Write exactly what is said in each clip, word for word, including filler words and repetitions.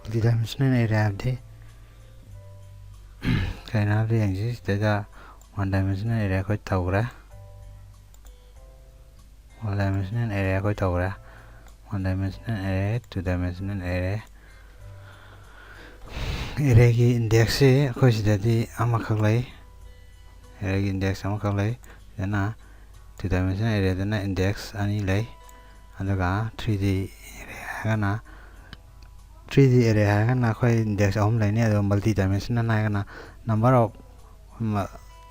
Multi dimensional array ꯍꯥꯏꯕꯗꯤ ꯀꯩꯅꯣ ꯍꯥꯏꯕꯗꯤ ꯌꯦꯡꯁꯤ꯫ ꯁꯤꯗꯩꯗ one dimensional array ꯑꯩꯈꯣꯏ ꯇꯧꯈ꯭ꯔꯦ꯫ One dimensional array ꯑꯩꯈꯣꯏ ꯇꯧꯈ꯭ꯔꯦ꯫ One dimensional array, two dimensional array꯫ Arrayꯒꯤ indexꯁꯤ ꯑꯩꯈꯣꯏ ꯁꯤꯗꯗꯤ ꯑꯃꯈꯛ ꯂꯩ꯫ Arrayꯒꯤ index ꯑꯃꯈꯛ ꯂꯩ꯫ ꯁꯤꯗꯅ two dimensional arrayꯗꯅ index ꯑꯅꯤ ꯂꯩ꯫ ꯑꯗꯨꯒ three D array ꯍꯥꯏꯔꯒꯅ three D array ꯍꯥꯏꯔꯒꯅ ꯑꯩꯈꯣꯏ index ꯑꯍꯨꯝ ꯂꯩꯅꯤ꯫ ꯑꯗꯨꯒ multi dimensional ꯍꯥꯏꯔꯒꯅ number of ꯃ-,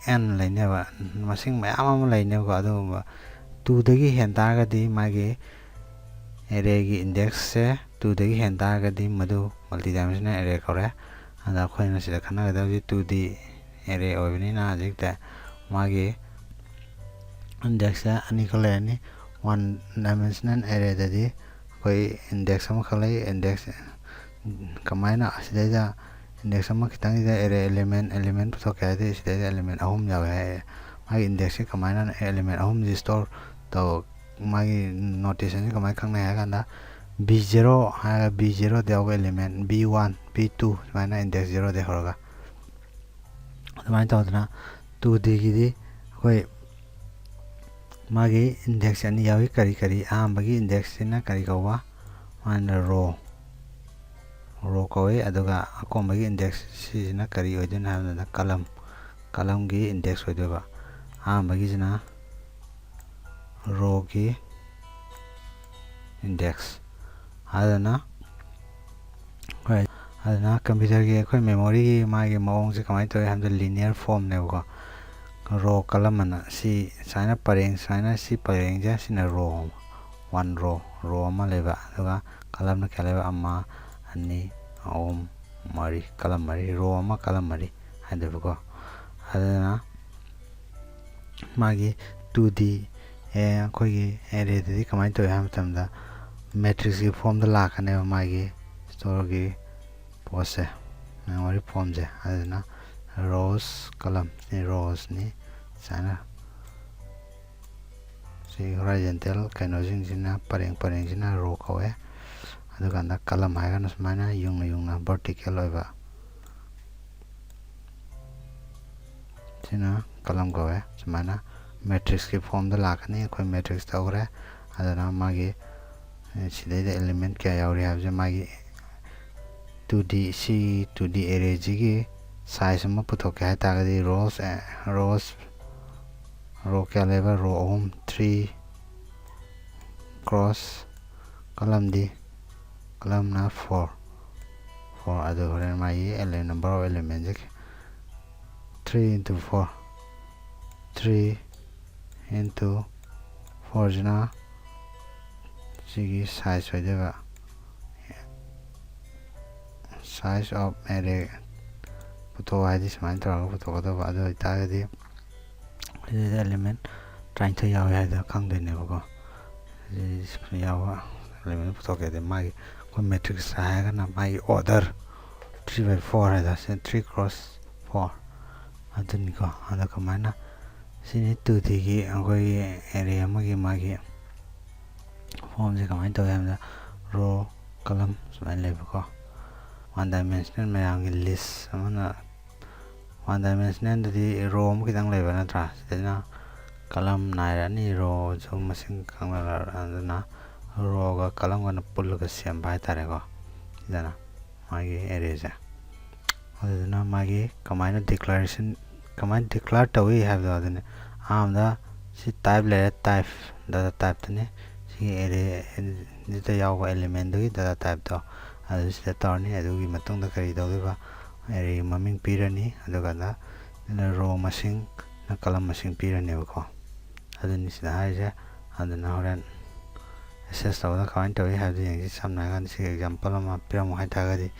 n ꯂꯩꯅꯦꯕ, ꯃꯁꯤꯡ ꯃꯌꯥꯝ ꯑꯃ ꯂꯩꯅꯦꯕꯀꯣ꯫ ꯑꯗꯨꯒꯨꯝꯕ twoꯗꯒꯤ ꯍꯦꯟ ꯇꯥꯔꯒꯗꯤ ꯃꯥꯒꯤ arrayꯒꯤ indexꯁꯦ twoꯗꯒꯤ ꯍꯦꯟ ꯇꯥꯔꯒꯗꯤ ꯃꯗꯨ multi dimensional array ꯀꯧꯔꯦ꯫ ꯑꯗ ꯑꯩꯈꯣꯏꯅ ꯁꯤꯗ ꯈꯟꯅꯒꯗꯕꯁꯤ two D array ꯑꯣꯏꯕꯅꯤꯅ ꯍꯧꯖꯤꯛꯇ ꯃꯥꯒꯤ indexꯁꯦ ꯑꯅꯤꯈꯛ ꯂꯩꯔꯅꯤ꯫ One dimensional arrayꯗꯗꯤ ꯑꯩꯈꯣꯏ index ꯑꯃꯈꯛ ꯂꯩ꯫ Index ꯀꯃꯥꯏꯅ ꯁꯤꯗꯩꯗ index ꯑꯃ ꯈꯤꯇꯪꯁꯤꯗ array element, element ꯄꯨꯊꯣꯛꯀꯦ ꯍꯥꯏꯔꯗꯤ ꯁꯤꯗꯩꯗ element ꯑꯍꯨꯝ ꯌꯥꯎꯋꯦ ꯍꯥꯏ꯫ ꯃꯥꯒꯤ indexꯁꯦ ꯀꯃꯥꯏꯅ element ꯑꯍꯨꯝꯁꯤ store ꯇꯧ, ꯃꯥꯒꯤ notationꯁꯤ ꯀꯃꯥꯏꯅ ꯈꯪꯅꯩ ꯍꯥꯏ ꯀꯥꯟꯗ, B zero ꯍꯥꯏꯔꯒ B zeroꯗ ꯌꯥꯎꯕ element, B one, B two ꯁꯨꯃꯥꯏꯅ index zeroꯗꯒꯤ ꯍꯧꯔꯒ ꯑꯗꯨꯃꯥꯏꯅ ꯇꯧꯗꯅ two Dꯒꯤꯗꯤ ꯑꯩꯈꯣꯏ ꯃꯥꯒꯤ index ꯑꯅꯤ ꯌꯥꯎꯏ꯫ ꯀꯔꯤ ꯀꯔꯤ? ꯑꯍꯥꯟꯕꯒꯤ indexꯁꯤꯅ ꯀꯔꯤ ꯀꯧꯕ? ꯃꯥꯅ row, row ꯀꯧꯏ꯫ ꯑꯗꯨꯒ ꯑꯀꯣꯟꯕꯒꯤ index ꯁꯤꯁꯤꯅ ꯀꯔꯤ ꯑꯣꯏꯗꯣꯏꯅꯣ ꯍꯥꯏꯕꯗ column, columnꯒꯤ index ꯑꯣꯏꯗꯣꯏꯕ꯫ ꯑꯍꯥꯟꯕꯒꯤꯁꯤꯅ rowꯒꯤ index꯫ ꯑꯗꯨꯅ ꯍꯣꯏ, ꯑꯗꯨꯅ computerꯒꯤ ꯑꯩꯈꯣꯏ memoryꯒꯤ ꯃꯥꯒꯤ ꯃꯑꯣꯡꯁꯦ ꯀꯃꯥꯏꯅ ꯇꯧꯏ ꯍꯥꯏꯕꯗ linear formꯅꯦꯕꯀꯣ꯫ Row column ꯑꯅ ꯁꯤ ꯁꯨꯃꯥꯏꯅ ꯄꯔꯦꯡ, ꯁꯨꯃꯥꯏꯅ ꯁꯤ ꯄꯔꯦꯡꯁꯦ ꯁꯤꯅ row ꯑꯃ, one row, row ꯑꯃ ꯂꯩꯕ꯫ ꯑꯗꯨꯒ columnꯅ ꯀꯌꯥ ꯂꯩꯕ? ꯑꯃ, ꯑꯅꯤ, ꯑꯍꯨꯝ, ꯃꯔꯤ, column ꯃꯔꯤ, row ꯑꯃ column ꯃꯔꯤ ꯍꯥꯏꯗꯣꯏꯕꯀꯣ꯫ ꯑꯗꯨꯅ ꯃꯥꯒꯤ two D, ꯑꯦ, ꯑꯩꯈꯣꯏꯒꯤ arrayꯗꯗꯤ ꯀꯃꯥꯏꯅ ꯇꯧꯏ ꯍꯥꯏꯕ ꯃꯇꯝꯗ matrixꯀꯤ formꯗ ꯂꯥꯛꯀꯅꯦꯕ ꯃꯥꯒꯤ storeꯒꯤ ꯄꯣꯠꯁꯦ, memory formꯁꯦ꯫ ꯑꯗꯨꯅ rows column, ꯁꯤ rowsꯅꯤ꯫ ꯁꯨꯃꯥꯏꯅ ꯁꯤ horizontal ꯀꯩꯅꯣꯁꯤꯡꯁꯤꯅ, ꯄꯔꯦꯡ ꯄꯔꯦꯡꯁꯤꯅ row ꯀꯧꯋꯦ꯫ ꯑꯗꯨꯀꯥꯟꯗ column ꯍꯥꯏꯔꯒꯅ ꯁꯨꯃꯥꯏꯅ ꯌꯨꯡꯅ ꯌꯨꯡꯅ vertical ꯑꯣꯏꯕ, ꯁꯤꯅ column ꯀꯧꯋꯦ꯫ ꯁꯨꯃꯥꯏꯅ matrixꯀꯤ formꯗ ꯂꯥꯛꯀꯅꯤ꯫ ꯑꯩꯈꯣꯏ matrix ꯇꯧꯈ꯭ꯔꯦ꯫ ꯑꯗꯨꯅ ꯃꯥꯒꯤ, ꯑꯦ, ꯁꯤꯗꯩꯗ element ꯀꯌꯥ ꯌꯥꯎꯔꯤ ꯍꯥꯏꯕꯁꯦ ꯃꯥꯒꯤ two D, ꯁꯤ two D arrayꯁꯤꯒꯤ size ꯑꯃ ꯄꯨꯊꯣꯛꯀꯦ ꯍꯥꯏ ꯇꯥꯔꯒꯗꯤ rows, ꯑꯦ, rows, row ꯀꯌꯥ ꯂꯩꯕ? Row ꯑꯍꯨꯝ, three cross, columnꯗꯤ, columnꯅ four, four꯫ ꯑꯗꯨ ꯍꯣꯔꯦꯟ ꯃꯥꯒꯤ ele-, number of elementꯁꯦ three into four, three into fourꯁꯤꯅ ꯁꯤꯒꯤ size ꯑꯣꯏꯗꯣꯏꯕ, size of array ꯄꯨꯊꯣꯛꯑꯣ ꯍꯥꯏꯗꯤ ꯁꯨꯃꯥꯏꯅ ꯇꯧꯔꯒ ꯄꯨꯊꯣꯛꯀꯗꯧꯕ꯫ ꯑꯗꯨ ꯑꯣꯏꯇꯥꯔꯒꯗꯤ ꯁꯤꯗ element ꯇꯔꯥꯅꯤꯊꯣꯏ ꯌꯥꯎꯋꯦ ꯍꯥꯏꯗꯣ ꯈꯪꯗꯣꯏꯅꯦꯕꯀꯣ꯫ ꯁꯤ ꯌꯥꯎꯕ element ꯄꯨꯊꯣꯛꯀꯦ ꯍꯥꯏꯗꯤ ꯃꯥꯒꯤ ꯑꯩꯈꯣꯏ matrix ꯍꯥꯏꯔꯒꯅ ꯃꯥꯒꯤ order three by four ꯍꯥꯏꯗꯣ, ꯁꯤ three cross four ꯑꯗꯨꯅꯤꯀꯣ꯫ ꯑꯗꯣ ꯀꯃꯥꯏꯅ, ꯁꯤꯅꯤ two Dꯒꯤ ꯑꯩꯈꯣꯏꯒꯤ array ꯑꯃꯒꯤ ꯃꯥꯒꯤ formꯁꯦ ꯀꯃꯥꯏꯅ ꯇꯧꯒꯦ ꯍꯥꯏꯕꯗ row, column ꯁꯨꯃꯥꯏꯅ ꯂꯩꯕꯀꯣ꯫ One dimensional ꯃꯌꯥꯝꯒꯤ list ꯑꯃꯅ, one dimensionalꯗꯗꯤ row ꯑꯃ ꯈꯤꯇꯪ ꯂꯩꯕ ꯅꯠꯇ꯭ꯔꯥ? ꯁꯤꯗꯅ column ꯅꯥꯏꯔꯅꯤ, rowꯁꯨ ꯃꯁꯤꯡ ꯈꯪꯅꯔ-, ꯑꯗꯨꯅ rowꯒ columnꯒꯅ ꯄꯨꯜꯂꯒ ꯁꯦꯝꯕ ꯍꯥꯏꯇꯥꯔꯦꯀꯣ꯫ ꯁꯤꯗꯅ ꯃꯥꯒꯤ arrayꯁꯦ꯫ ꯑꯗꯨꯗꯨꯅ ꯃꯥꯒꯤ ꯀꯃꯥꯏꯅ declaration, ꯀꯃꯥꯏꯅ declare ꯇꯧꯏ ꯍꯥꯏꯕꯗꯣ ꯑꯗꯨꯅꯤ꯫ ꯑꯍꯥꯟꯕꯗ ꯁꯤ type ꯂꯩꯔꯦ, type, data typeꯇꯨꯅꯤ꯫ ꯁꯤꯒꯤ arrayꯁꯤꯗ ꯌꯥꯎꯕ elementꯗꯨꯒꯤ data typeꯇꯣ ꯑꯗꯨ ꯁꯤꯗ ꯇꯧꯔꯅꯤ꯫ ꯑꯗꯨꯒꯤ ꯃꯇꯨꯡꯗ ꯀꯔꯤ ꯇꯧꯗꯣꯏꯕ? Array ꯃꯃꯤꯡ ꯄꯤꯔꯅꯤ, ꯑꯗꯨꯀꯥꯟꯗ row ꯃꯁꯤꯡ, column ꯃꯁꯤꯡ ꯄꯤꯔꯅꯦꯕꯀꯣ꯫ ꯑꯗꯨꯅꯤ ꯁꯤꯗ ꯍꯥꯏꯔꯤꯁꯦ꯫ ꯑꯗꯨꯅ ꯍꯣꯔꯦꯟ access ꯇꯧꯕꯗ ꯀꯃꯥꯏꯅ ꯇꯧꯏ ꯍꯥꯏꯕꯗꯨ ꯌꯦꯡꯁꯤ꯫ ꯁꯝꯅ ꯍꯥꯏꯔꯀꯥꯟꯗ ꯁꯤꯒꯤ example ꯑꯃ ꯄꯤꯔꯝꯃꯨ ꯍꯥꯏꯇꯥꯔꯒꯗꯤ,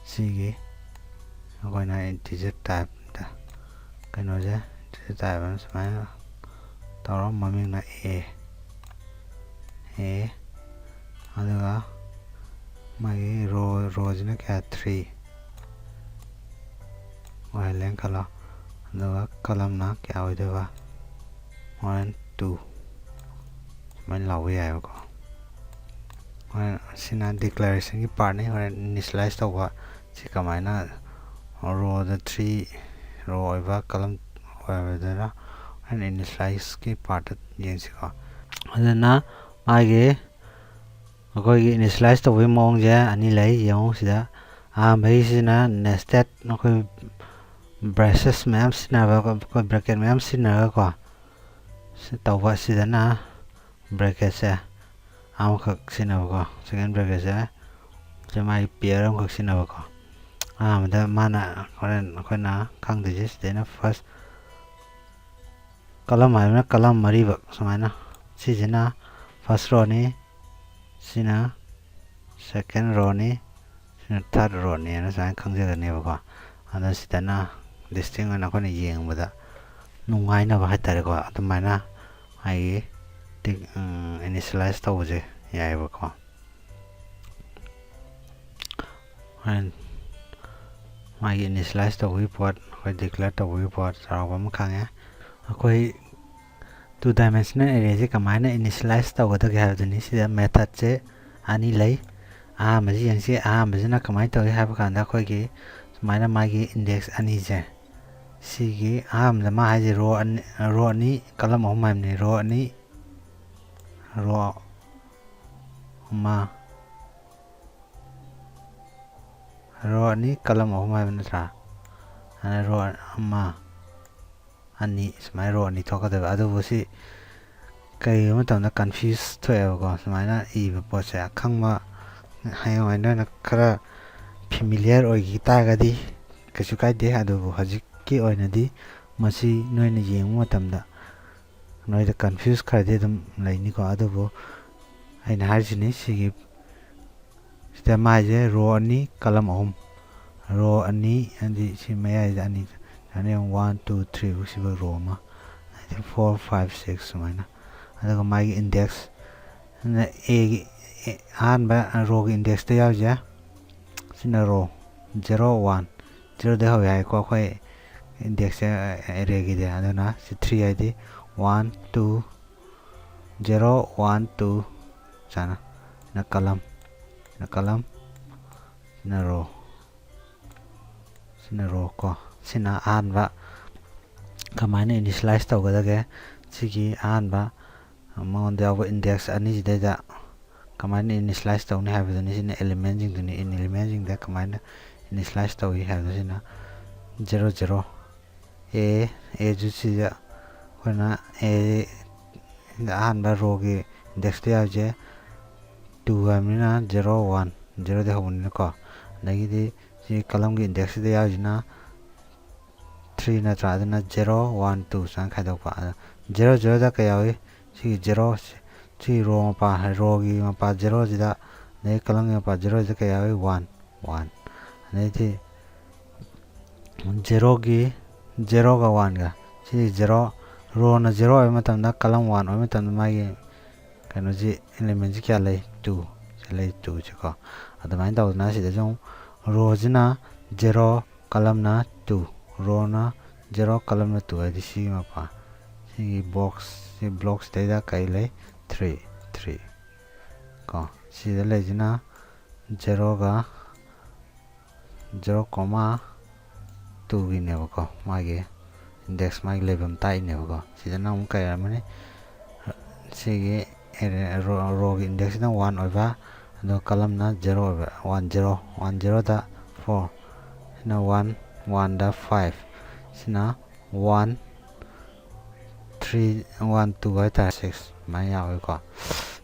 ꯁꯤꯒꯤ ꯑꯩꯈꯣꯏꯅ integer typeꯇ ꯀꯩꯅꯣꯁꯦ, integer type ꯑꯃ ꯁꯨꯃꯥꯏꯅ ꯇꯧꯔꯣ, ꯃꯃꯤꯡꯅ a, a, ꯑꯗꯨꯒ ꯃꯥꯒꯤ row, rowꯁꯤꯅ ꯀꯌꯥ? Three ꯑꯣꯏꯍꯜꯂꯦꯅ ꯈꯜꯂꯣ꯫ ꯑꯗꯨꯒ columnꯅ ꯀꯌꯥ ꯑꯣꯏꯗꯣꯏꯕ? One, two꯫ ꯁꯨꯃꯥꯏꯅ ꯂꯥꯎꯕ ꯌꯥꯏꯑꯕꯀꯣ꯫ ꯍꯣꯔꯦꯟ ꯁꯤꯅ declarationꯒꯤ partꯅꯤ꯫ ꯍꯣꯔꯦꯟ initialize ꯇꯧꯕ ꯁꯤ ꯀꯃꯥꯏꯅ rowꯗ three row ꯑꯣꯏꯕ column ꯑꯣꯏꯕꯗꯨꯅ ꯍꯣꯔꯦꯟ initializeꯀꯤ partꯇ ꯌꯦꯡꯁꯤꯀꯣ꯫ ꯑꯗꯨꯅ ꯃꯥꯒꯤ ꯑꯩꯈꯣꯏꯒꯤ initialize ꯇꯧꯕꯒꯤ ꯃꯑꯣꯡꯁꯦ ꯑꯅꯤ ꯂꯩ꯫ ꯌꯦꯡꯉꯨ ꯁꯤꯗ ꯑꯍꯥꯟꯕꯒꯤꯁꯤꯅ nested ꯑꯩꯈꯣꯏ braces ꯃꯌꯥꯝ ꯁꯤꯖꯤꯟꯅꯕ, ꯑꯩꯈꯣꯏ bracket ꯃꯌꯥꯝ ꯁꯤꯖꯤꯟꯅꯔꯒꯀꯣ ꯁꯤ ꯇꯧꯕ꯫ ꯁꯤꯗꯅ bracketꯁꯦ ꯑꯃꯈꯛ ꯁꯤꯖꯤꯟꯅꯕꯀꯣ, second bracketꯁꯦ ꯁꯤ ꯃꯥꯒꯤ pair ꯑꯃꯈꯛ ꯁꯤꯖꯤꯟꯅꯕꯀꯣ꯫ ꯑꯍꯥꯟꯕꯗ ꯃꯥꯅ ꯍꯣꯔꯦꯟ ꯑꯩꯈꯣꯏꯅ ꯈꯪꯗꯣꯏꯁꯦ ꯁꯤꯗꯩꯅ first column ꯍꯥꯏꯕꯅ column ꯃꯔꯤꯃꯛ ꯁꯨꯃꯥꯏꯅ, ꯁꯤꯁꯤꯅ first rowꯅꯤ, ꯁꯤꯅ second rowꯅꯤ, ꯁꯤꯅ third rowꯅꯦꯅ ꯁꯨꯃꯥꯏꯅ ꯈꯪꯖꯒꯅꯦꯕꯀꯣ꯫ ꯑꯗꯣ ꯁꯤꯗꯅ distinct ꯑꯣꯏꯅ ꯑꯩꯈꯣꯏꯅ ꯌꯦꯡꯕꯗ ꯅꯨꯡꯉꯥꯏꯅꯕ ꯍꯥꯏꯇꯥꯔꯦꯀꯣ, ꯑꯗꯨꯃꯥꯏꯅ ꯑꯩꯒꯤ ꯇꯤꯛ initialize ꯇꯧꯕꯁꯦ ꯌꯥꯏꯑꯕꯀꯣ꯫ ꯍꯣꯔꯦꯟ ꯃꯥꯒꯤ initialize ꯇꯧꯕꯒꯤ ꯄꯣꯠ, ꯑꯩꯈꯣꯏ declare ꯇꯧꯕꯒꯤ ꯄꯣꯠ ꯆꯥꯎꯔꯥꯛꯄ ꯑꯃ ꯈꯪꯉꯦ꯫ ꯑꯩꯈꯣꯏ two dimensional arrayꯁꯦ ꯀꯃꯥꯏꯅ initialize ꯇꯧꯒꯗꯒꯦ ꯍꯥꯏꯕꯗꯨꯅꯤ꯫ ꯁꯤꯗ methodꯁꯦ ꯑꯅꯤ ꯂꯩ꯫ ꯑꯍꯥꯟꯕꯁꯤ ꯌꯦꯡꯁꯤ꯫ ꯑꯍꯥꯟꯕꯁꯤꯅ ꯀꯃꯥꯏꯅ ꯇꯧꯏ ꯍꯥꯏꯕ ꯀꯥꯟꯗ ꯑꯩꯈꯣꯏꯒꯤ ꯁꯨꯃꯥꯏꯅ ꯃꯥꯒꯤ index ꯑꯅꯤꯁꯦ, ꯁꯤꯒꯤ ꯑꯍꯥꯟꯕꯗ ꯃꯥ ꯍꯥꯏꯁꯦ row ꯑꯅꯤ, row ꯑꯅꯤ column ꯑꯍꯨꯝ ꯍꯥꯏꯕꯅꯤ꯫ Row ꯑꯅꯤ, row ꯑꯃ, row ꯑꯅꯤ column ꯑꯍꯨꯝ ꯍꯥꯏꯕ ꯅꯠꯇ꯭ꯔꯥ? ꯑꯗꯨꯅ row ꯑꯃ, ꯑꯅꯤ, ꯁꯨꯃꯥꯏꯅ row ꯑꯅꯤ ꯊꯣꯛꯀꯗꯣꯏꯕ꯫ ꯑꯗꯨꯕꯨ ꯁꯤ ꯀꯔꯤꯒꯨꯝꯕ ꯃꯇꯝꯗ confuse ꯊꯣꯛꯑꯦꯕꯀꯣ꯫ ꯁꯨꯃꯥꯏꯅ ꯏꯕ ꯄꯣꯠꯁꯦ ꯑꯈꯪꯕ, ꯍꯌꯦꯡꯋꯥꯏ ꯅꯣꯏꯅ ꯈꯔ familiar ꯑꯣꯏꯈꯤ ꯇꯥꯔꯒꯗꯤ ꯀꯩꯁꯨ ꯀꯥꯏꯗꯦ꯫ ꯑꯗꯨꯕꯨ ꯍꯧꯖꯤꯛꯀꯤ ꯑꯣꯏꯅꯗꯤ ꯃꯁꯤ ꯅꯣꯏꯅ ꯌꯦꯡꯕ ꯃꯇꯝꯗ ꯅꯣꯏꯗ confuse ꯈꯔꯗꯤ ꯑꯗꯨꯝ ꯂꯩꯅꯤꯀꯣ꯫ ꯑꯗꯨꯕꯨ ꯑꯩꯅ ꯍꯥꯏꯔꯤꯁꯤꯅꯤ, ꯁꯤꯒꯤ ꯁꯤꯗ ꯃꯥꯏꯁꯦ row ꯑꯅꯤ column ꯑꯍꯨꯝ, row ꯑꯅꯤ ꯍꯥꯏꯗꯤ ꯁꯤ ꯃꯌꯥꯏꯗ ꯑꯅꯤ, ꯁꯨꯃꯥꯏꯅ ꯌꯦꯡꯉꯨ, one, two, three ꯐꯧ ꯁꯤꯐꯧ row ꯑꯃ, ꯑꯗꯩ four, five, six ꯁꯨꯃꯥꯏꯅ꯫ ꯑꯗꯨꯒ ꯃꯥꯒꯤ index, ꯑꯗꯨꯅ Aꯒꯤ, ꯑꯍꯥꯟꯕ rowꯒꯤ indexꯇ ꯌꯥꯎꯔꯤꯁꯦ ꯁꯤꯅ row zero, one, zeroꯗꯩ ꯍꯧꯋꯦ ꯍꯥꯏꯀꯣ ꯑꯩꯈꯣꯏ indexꯁꯦ arrayꯒꯤꯗꯤ꯫ ꯑꯗꯨꯅ ꯁꯤ three ꯍꯥꯏꯗꯤ one, two, zero, one, two ꯁꯨꯃꯥꯏꯅ꯫ ꯁꯤꯅ column, ꯁꯤꯅ column, ꯁꯤꯅ row, ꯁꯤꯅ row ꯀꯣ꯫ ꯁꯤꯅ ꯑꯍꯥꯟꯕ ꯀꯃꯥꯏꯅ initialize ꯇꯧꯒꯗꯒꯦ, ꯁꯤꯒꯤ ꯑꯍꯥꯟꯕ ꯃꯉꯣꯟꯗ ꯌꯥꯎꯕ index ꯑꯅꯤꯁꯤꯗꯩꯗ ꯀꯃꯥꯏꯅ initialize ꯇꯧꯅꯤ ꯍꯥꯏꯕꯗꯨꯅꯤ꯫ ꯁꯤꯅ elementꯁꯤꯡꯗꯨꯅꯤ꯫ In elementꯁꯤꯡꯗ ꯀꯃꯥꯏꯅ initialize ꯇꯧꯏ ꯍꯥꯏꯕꯗꯨ ꯁꯤꯅ zero zero, a, a ꯁꯤꯗ ꯑꯩꯈꯣꯏꯅ a ꯑꯍꯥꯟꯕ rowꯒꯤ indexꯇ ꯌꯥꯎꯔꯤꯁꯦ two ꯍꯥꯏꯕꯅꯤꯅ zero one, zeroꯗꯤ ꯍꯧꯕꯅꯤꯅꯀꯣ꯫ ꯑꯗꯒꯤꯗꯤ ꯁꯤ columnꯒꯤ indexꯁꯤꯗ ꯌꯥꯎꯔꯤꯁꯤꯅ three ꯅꯠꯇ꯭ꯔꯥ? ꯑꯗꯨꯅ zero one two ꯁꯨꯃꯥꯏꯅ ꯈꯥꯏꯗꯣꯛꯄ꯫ ꯑꯗ zero zeroꯗ ꯀꯩ ꯌꯥꯎꯏ? ꯁꯤꯒꯤ zero, ꯁꯤ row ꯃꯄꯥ, rowꯒꯤ ꯃꯄꯥ zeroꯁꯤꯗ, ꯑꯗꯩ columnꯒꯤ ꯃꯄꯥ zeroꯁꯤꯗ ꯀꯩ ꯌꯥꯎꯏ? One, one꯫ ꯑꯗꯩꯗꯤ zeroꯒꯤ, zeroꯒ oneꯒ, ꯁꯤꯗꯤ zero, rowꯅ zero ꯑꯣꯏꯕ ꯃꯇꯝꯗ, column one ꯑꯣꯏꯕ ꯃꯇꯝꯗ ꯃꯥꯒꯤ ꯀꯩꯅꯣꯁꯤ, elementꯁꯤ ꯀꯌꯥ ꯂꯩ? Two꯫ ꯁꯤ ꯂꯩ, twoꯁꯤꯀꯣ꯫ ꯑꯗꯨꯃꯥꯏꯅ ꯇꯧꯗꯅ ꯁꯤꯗꯁꯨ ꯑꯃꯨꯛ rowꯁꯤꯅ zero, columnꯅ two, rowꯅ zero, columnꯅ two ꯍꯥꯏꯗꯤ ꯁꯤꯒꯤ ꯃꯄꯥ, ꯁꯤꯒꯤ box, ꯁꯤ blockꯁꯤꯗꯩꯗ ꯀꯩ ꯂꯩ? Three, three ꯀꯣ꯫ ꯁꯤꯗ ꯂꯩꯁꯤꯅ zeroꯒ zero comma twoꯒꯤꯅꯦꯕꯀꯣ, ꯃꯥꯒꯤ index, ꯃꯥꯒꯤ ꯂꯩꯐꯝ ꯇꯥꯛꯏꯅꯦꯕꯀꯣ꯫ ꯁꯤꯗꯅ ꯑꯃꯨꯛ ꯀꯩ ꯑꯣꯏꯔꯝꯃꯅꯤ? ꯁꯤꯒꯤ ꯔꯣ-, rowꯒꯤ indexꯁꯤꯅ one ꯑꯣꯏꯕ, ꯑꯗꯨꯒ columnꯅ zero ꯑꯣꯏꯕ, one zero, one zeroꯗ four, ꯁꯤꯅ one, oneꯗ five, ꯁꯤꯅ one, three, one, two ꯍꯥꯏꯇꯥꯔꯦ, six ꯁꯨꯃꯥꯏꯅ ꯌꯥꯎꯋꯦꯀꯣ꯫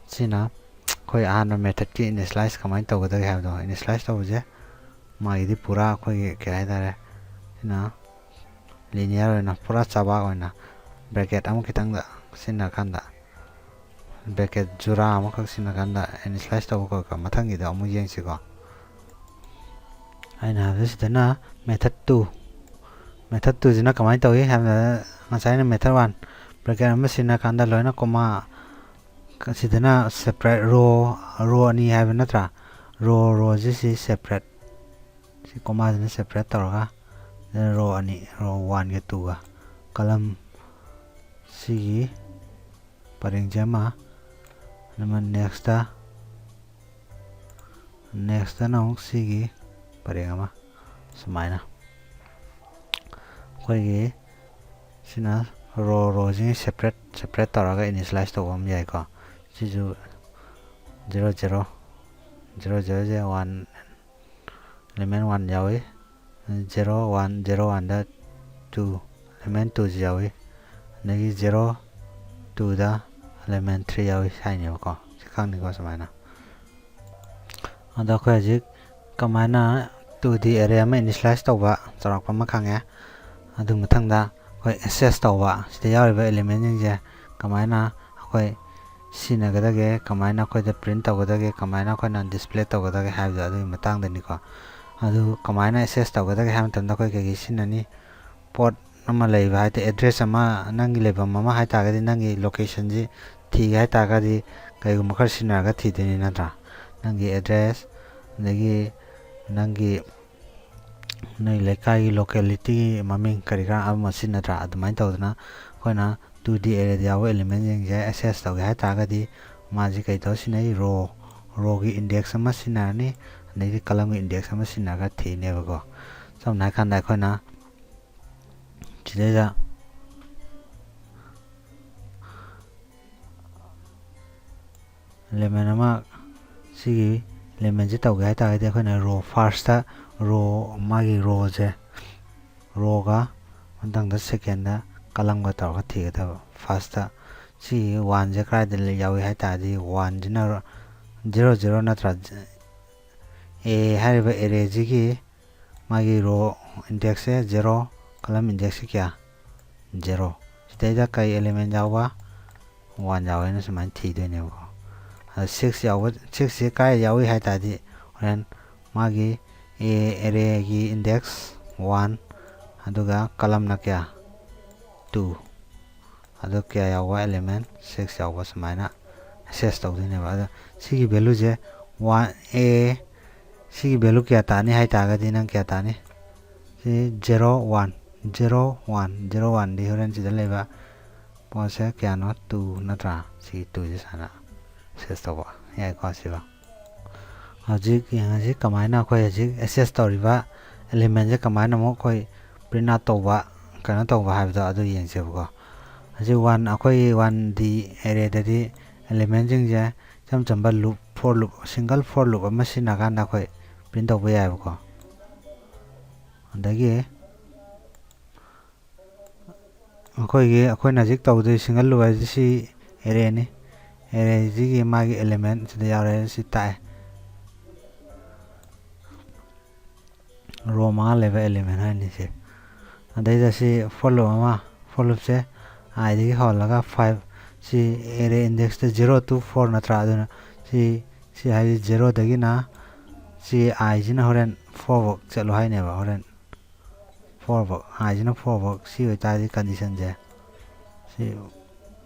ꯁꯤꯅ ꯑꯩꯈꯣꯏ ꯑꯍꯥꯟꯕ methodꯀꯤ initialize ꯀꯃꯥꯏꯅ ꯇꯧꯒꯗꯒꯦ ꯍꯥꯏꯕꯗꯣ꯫ Initialize ꯇꯧꯕꯁꯦ ꯃꯥꯒꯤꯗꯤ ꯄꯨꯔꯥ ꯑꯩꯈꯣꯏꯒꯤ ꯀꯩ ꯍꯥꯏꯇꯥꯔꯦ, ꯁꯤꯅ linear ꯑꯣꯏꯅ, ꯄꯨꯔꯥ ꯆꯕꯥꯛ ꯑꯣꯏꯅ bracket ꯑꯃ ꯈꯤꯇꯪꯗ ꯁꯤꯖꯤꯟꯅꯔꯀꯥꯟꯗ, bracket ꯖꯨꯔꯥ ꯑꯃꯈꯛ ꯁꯤꯖꯤꯟꯅꯔꯀꯥꯟꯗ initialize ꯇꯧꯕ ꯈꯣꯠꯄ ꯃꯊꯪꯒꯤꯗ ꯑꯃꯨꯛ ꯌꯦꯡꯁꯤꯀꯣ꯫ ꯑꯩꯅ ꯍꯥꯏꯕꯗ ꯁꯤꯗꯅ method two, method twoꯁꯤꯅ ꯀꯃꯥꯏꯅ ꯇꯧꯏ ꯍꯥꯏꯕꯗ, ꯉꯁꯥꯏꯅ method one, bracket ꯑꯃ ꯁꯤꯖꯤꯟꯅꯔꯀꯥꯟꯗ ꯂꯣꯏꯅ comma, ꯁꯤꯗꯅ separate row, row ꯑꯅꯤ ꯍꯥꯏꯕ ꯅꯠꯇ꯭ꯔꯥ? Row, rowꯁꯤ ꯁꯤ separate, ꯁꯤ commaꯁꯤꯅ separate ꯇꯧꯔꯒ, ꯁꯤꯗꯅ row ꯑꯅꯤ, row oneꯒ twoꯒ, column ꯁꯤꯒꯤ ꯄꯔꯦꯡꯁꯦ ꯑꯃ, ꯑꯗꯨꯒ nextꯇ Next-ꯇꯅ ꯑꯃꯨꯛ ꯁꯤꯒꯤ ꯄꯔꯦꯡ ꯑꯃ ꯁꯨꯃꯥꯏꯅ ꯑꯩꯈꯣꯏꯒꯤ ꯁꯤꯅ row, row-ꯁꯤꯡ separate, separate ꯇꯧꯔꯒ initialize ꯇꯧꯕ ꯑꯃ ꯌꯥꯏꯀꯣ꯫ ꯁꯤꯁꯨ zero zero, zero zero-ꯁꯦ one, element one ꯌꯥꯎꯏ꯫ Zero one, zero one-ꯗ two, element two-ꯁꯤ ꯌꯥꯎꯏ꯫ ꯑꯗꯒꯤ zero two-ꯗ element three ꯌꯥꯎꯏ ꯍꯥꯏꯅꯦꯕꯀꯣ꯫ ꯁꯤ ꯈꯪꯅꯤꯀꯣ ꯁꯨꯃꯥꯏꯅ꯫ ꯑꯗꯣ ꯑꯩꯈꯣꯏ ꯍꯧꯖꯤꯛ ꯀꯃꯥꯏꯅ two D array ꯑꯃ initialize ꯇꯧꯕ, ꯆꯥꯎꯔꯥꯛꯄ ꯑꯃ ꯈꯪꯉꯦ꯫ ꯑꯗꯨ ꯃꯊꯪꯗ ꯑꯩꯈꯣꯏ access ꯇꯧꯕ, ꯁꯤꯗ ꯌꯥꯎꯔꯤꯕ element-ꯁꯤꯡꯁꯦ ꯀꯃꯥꯏꯅ ꯑꯩꯈꯣꯏ ꯁꯤꯖꯤꯟꯅꯒꯗꯒꯦ, ꯀꯃꯥꯏꯅ ꯑꯩꯈꯣꯏꯗ print ꯇꯧꯒꯗꯒꯦ, ꯀꯃꯥꯏꯅ ꯑꯩꯈꯣꯏꯅ display ꯇꯧꯒꯗꯒꯦ ꯍꯥꯏꯕꯗꯣ ꯑꯗꯨꯒꯤ ꯃꯇꯥꯡꯗꯅꯤꯀꯣ꯫ ꯑꯗꯨ ꯀꯃꯥꯏꯅ access ꯇꯧꯒꯗꯒꯦ ꯍꯥꯏꯕ ꯃꯇꯝꯗ ꯑꯩꯈꯣꯏ ꯀꯩꯀꯩ ꯁꯤꯖꯤꯟꯅꯅꯤ? ꯄꯣꯠ ꯑꯃ ꯂꯩꯕ ꯍꯥꯏ ꯇꯥꯔꯦ, address ꯑꯃ, ꯅꯪꯒꯤ ꯂꯩꯐꯝ ꯑꯃ ꯍꯥꯏ ꯇꯥꯔꯒꯗꯤ ꯅꯪꯒꯤ location-ꯁꯤ ꯊꯤꯒꯦ ꯍꯥꯏ ꯇꯥꯔꯒꯗꯤ ꯀꯩꯒꯨꯝꯕ ꯈꯔ ꯁꯤꯖꯤꯟꯅꯔꯒ ꯊꯤꯗꯣꯏꯅꯤ ꯅꯠꯇ꯭ꯔꯥ? ꯅꯪꯒꯤ address, ꯑꯗꯒꯤ ꯅꯪꯒꯤ, ꯅꯣꯏ ꯂꯩꯀꯥꯏꯒꯤ locality-ꯒꯤ ꯃꯃꯤꯡ ꯀꯔꯤ ꯀꯔꯥ ꯑꯃ ꯁꯤꯖꯤꯟꯅꯗ꯭ꯔꯥ? ꯑꯗꯨꯃꯥꯏꯅ ꯇꯧꯗꯅ ꯑꯩꯈꯣꯏꯅ two D array-ꯗ ꯌꯥꯎꯕ element-ꯁꯤꯡꯁꯦ access ꯇꯧꯒꯦ ꯍꯥꯏ ꯇꯥꯔꯒꯗꯤ ꯃꯥꯁꯤ ꯀꯩ ꯇꯧꯔ ꯁꯤꯖꯤꯟꯅꯩ? Row, row-ꯒꯤ index ꯑꯃ ꯁꯤꯖꯤꯟꯅꯔꯅꯤ, ꯑꯗꯩꯗꯤ column-ꯒꯤ index ꯑꯃ ꯁꯤꯖꯤꯟꯅꯔꯒ ꯊꯤꯅꯦꯕꯀꯣ꯫ ꯁꯝꯅ ꯍꯥꯏ ꯀꯥꯟꯗ ꯑꯩꯈꯣꯏꯅ ꯁꯤꯗꯩꯗ element ꯑꯃ, ꯁꯤꯒꯤ element-ꯁꯤ ꯇꯧꯒꯦ ꯍꯥꯏ ꯇꯥꯔꯒꯗꯤ ꯑꯩꯈꯣꯏꯅ row first-ꯇ, row, ꯃꯥꯒꯤ row-ꯁꯦ, row-ꯒ ꯃꯊꯪꯗ second-ꯗ column-ꯒ ꯇꯧꯔꯒ ꯊꯤꯒꯗꯕ꯫ First-ꯇ ꯁꯤ one-ꯁꯦ ꯀꯗꯥꯏꯗ ꯂꯩ-, ꯌꯥꯎꯏ ꯍꯥꯏ ꯇꯥꯔꯗꯤ one-ꯁꯤꯅ zero zero ꯅꯠꯇ꯭ꯔꯥ? A ꯍꯥꯏꯔꯤꯕ array-ꯁꯤꯒꯤ ꯃꯥꯒꯤ row index-ꯁꯦ zero, column index-ꯁꯦ ꯀꯌꯥ? Zero꯫ ꯁꯤꯗꯩꯗ ꯀꯩ element ꯌꯥꯎꯕ? One ꯌꯥꯎꯋꯦꯅ ꯁꯨꯃꯥꯏꯅ ꯊꯤꯗꯣꯏꯅꯦꯕꯀꯣ꯫ ꯑꯗ six ꯌꯥꯎꯕ, six-ꯁꯦ ꯀꯥꯏ ꯌꯥꯎꯏ ꯍꯥꯏ ꯇꯥꯔꯗꯤ ꯍꯣꯔꯦꯟ ꯃꯥꯒꯤ A array-ꯒꯤ index one, ꯑꯗꯨꯒ column-ꯅ ꯀꯌꯥ? Two꯫ ꯑꯗꯨ ꯀꯌꯥ ꯌꯥꯎꯕ? Element six ꯌꯥꯎꯕ ꯁꯨꯃꯥꯏꯅ access ꯇꯧꯗꯣꯏꯅꯦꯕ꯫ ꯑꯗ ꯁꯤꯒꯤ value-ꯁꯦ one, A, ꯁꯤꯒꯤ value ꯀꯌꯥ ꯇꯥꯅꯤ ꯍꯥꯏ ꯇꯥꯔꯒꯗꯤ ꯅꯪ ꯀꯌꯥ ꯇꯥꯅꯤ? ꯁꯤ zero one, zero one, zero one-ꯗꯤ ꯍꯣꯔꯦꯟ ꯁꯤꯗ ꯂꯩꯕ ꯄꯣꯠꯁꯦ ꯀꯌꯥꯅꯣ? Two ꯅꯠꯇ꯭ꯔꯥ? ꯁꯤꯒꯤ two-ꯁꯦ ꯁꯨꯃꯥꯏꯅ access ꯇꯧꯕ ꯌꯥꯏꯀꯣ꯫ ꯁꯤꯕ ꯍꯧꯖꯤꯛ ꯌꯦꯡꯉꯁꯤ ꯀꯃꯥꯏꯅ ꯑꯩꯈꯣꯏ ꯍꯧꯖꯤꯛ ꯑꯦꯛꯁꯦꯁ ꯇꯧꯔꯤꯕ ꯑꯦꯂꯤꯃꯦꯟꯁꯦ ꯀꯃꯥꯏꯅ ꯑꯃꯨꯛ ꯑꯩꯈꯣꯏ ꯄ꯭ꯔꯤꯟꯠ ꯑꯥꯎꯠ ꯇꯧꯕ, ꯀꯩꯅꯣ ꯇꯧꯕ ꯍꯥꯏꯕꯗꯣ ꯑꯗꯨ ꯌꯦꯡꯁꯦꯕꯀꯣ꯫ ꯍꯧꯖꯤꯛ ꯋꯥꯟ, ꯑꯩꯈꯣꯏꯒꯤ ꯋꯥꯟ ꯗꯤ ꯑꯦꯔꯦꯗꯗꯤ ꯑꯦꯂꯤꯃꯦꯟꯁꯤꯡꯁꯦ ꯏꯆꯝ ꯆꯝꯕ ꯂꯨꯞ, ꯐꯣꯔ ꯂꯨꯞ, ꯁꯤꯡꯒꯜ ꯐꯣꯔ ꯂꯨꯞ ꯑꯃ ꯁꯤꯖꯤꯟꯅꯔꯀꯥꯟꯗ ꯑꯩꯈꯣꯏ ꯄ꯭ꯔꯤꯟꯠ ꯇꯧꯕ ꯌꯥꯏꯕꯀꯣ꯫ ꯑꯗꯒꯤ ꯑꯩꯈꯣꯏꯒꯤ, ꯑꯩꯈꯣꯏꯅ ꯍꯧꯖꯤꯛ ꯇꯧꯗꯣꯏ ꯁꯤꯡꯒꯜ ꯂꯨꯞ ꯍꯥꯏꯁꯤ ꯁꯤ ꯑꯦꯔꯦꯅꯤ꯫ ꯑꯦꯔꯦꯁꯤꯒꯤ ꯃꯥꯒꯤ ꯑꯦꯂꯤꯃꯦꯟ ꯁꯤꯗ ꯌꯥꯎꯔꯦ, ꯁꯤ ꯇꯥꯛꯑꯦ꯫ ꯔꯣ ꯃꯉꯥ ꯂꯩꯕ ꯑꯦꯂꯤꯃꯦꯟ ꯍꯥꯏꯅꯤ ꯁꯤ꯫ ꯑꯗꯩꯗ ꯁꯤ ꯐꯣꯔ ꯂꯨꯞ ꯑꯃ, ꯐꯣꯔ ꯂꯨꯞꯁꯦ ꯑꯥꯏꯗꯒꯤ ꯍꯧꯍꯜꯂꯒ ꯐꯥꯏꯚ, ꯁꯤ array indexed zero two four ꯅꯠꯇ꯭ꯔꯥ? ꯑꯗꯨꯅ ꯁꯤ, ꯁꯤ ꯍꯥꯏꯗꯤ ꯖꯦꯔꯣꯗꯒꯤꯅ ꯁꯤ ꯑꯥꯏꯁꯤꯅ ꯍꯣꯔꯦꯟ ꯐꯣꯔ ꯐꯧ ꯆꯠꯂꯨ ꯍꯥꯏꯅꯦꯕ, ꯍꯣꯔꯦꯟ ꯐꯣꯔ ꯐꯧ, ꯑꯥꯏꯁꯤꯅ ꯐꯣꯔ ꯐꯧ꯫ ꯁꯤ ꯑꯣꯏꯇꯥꯔꯗꯤ ꯀꯟꯗꯤꯁꯟꯁꯦ ꯁꯤ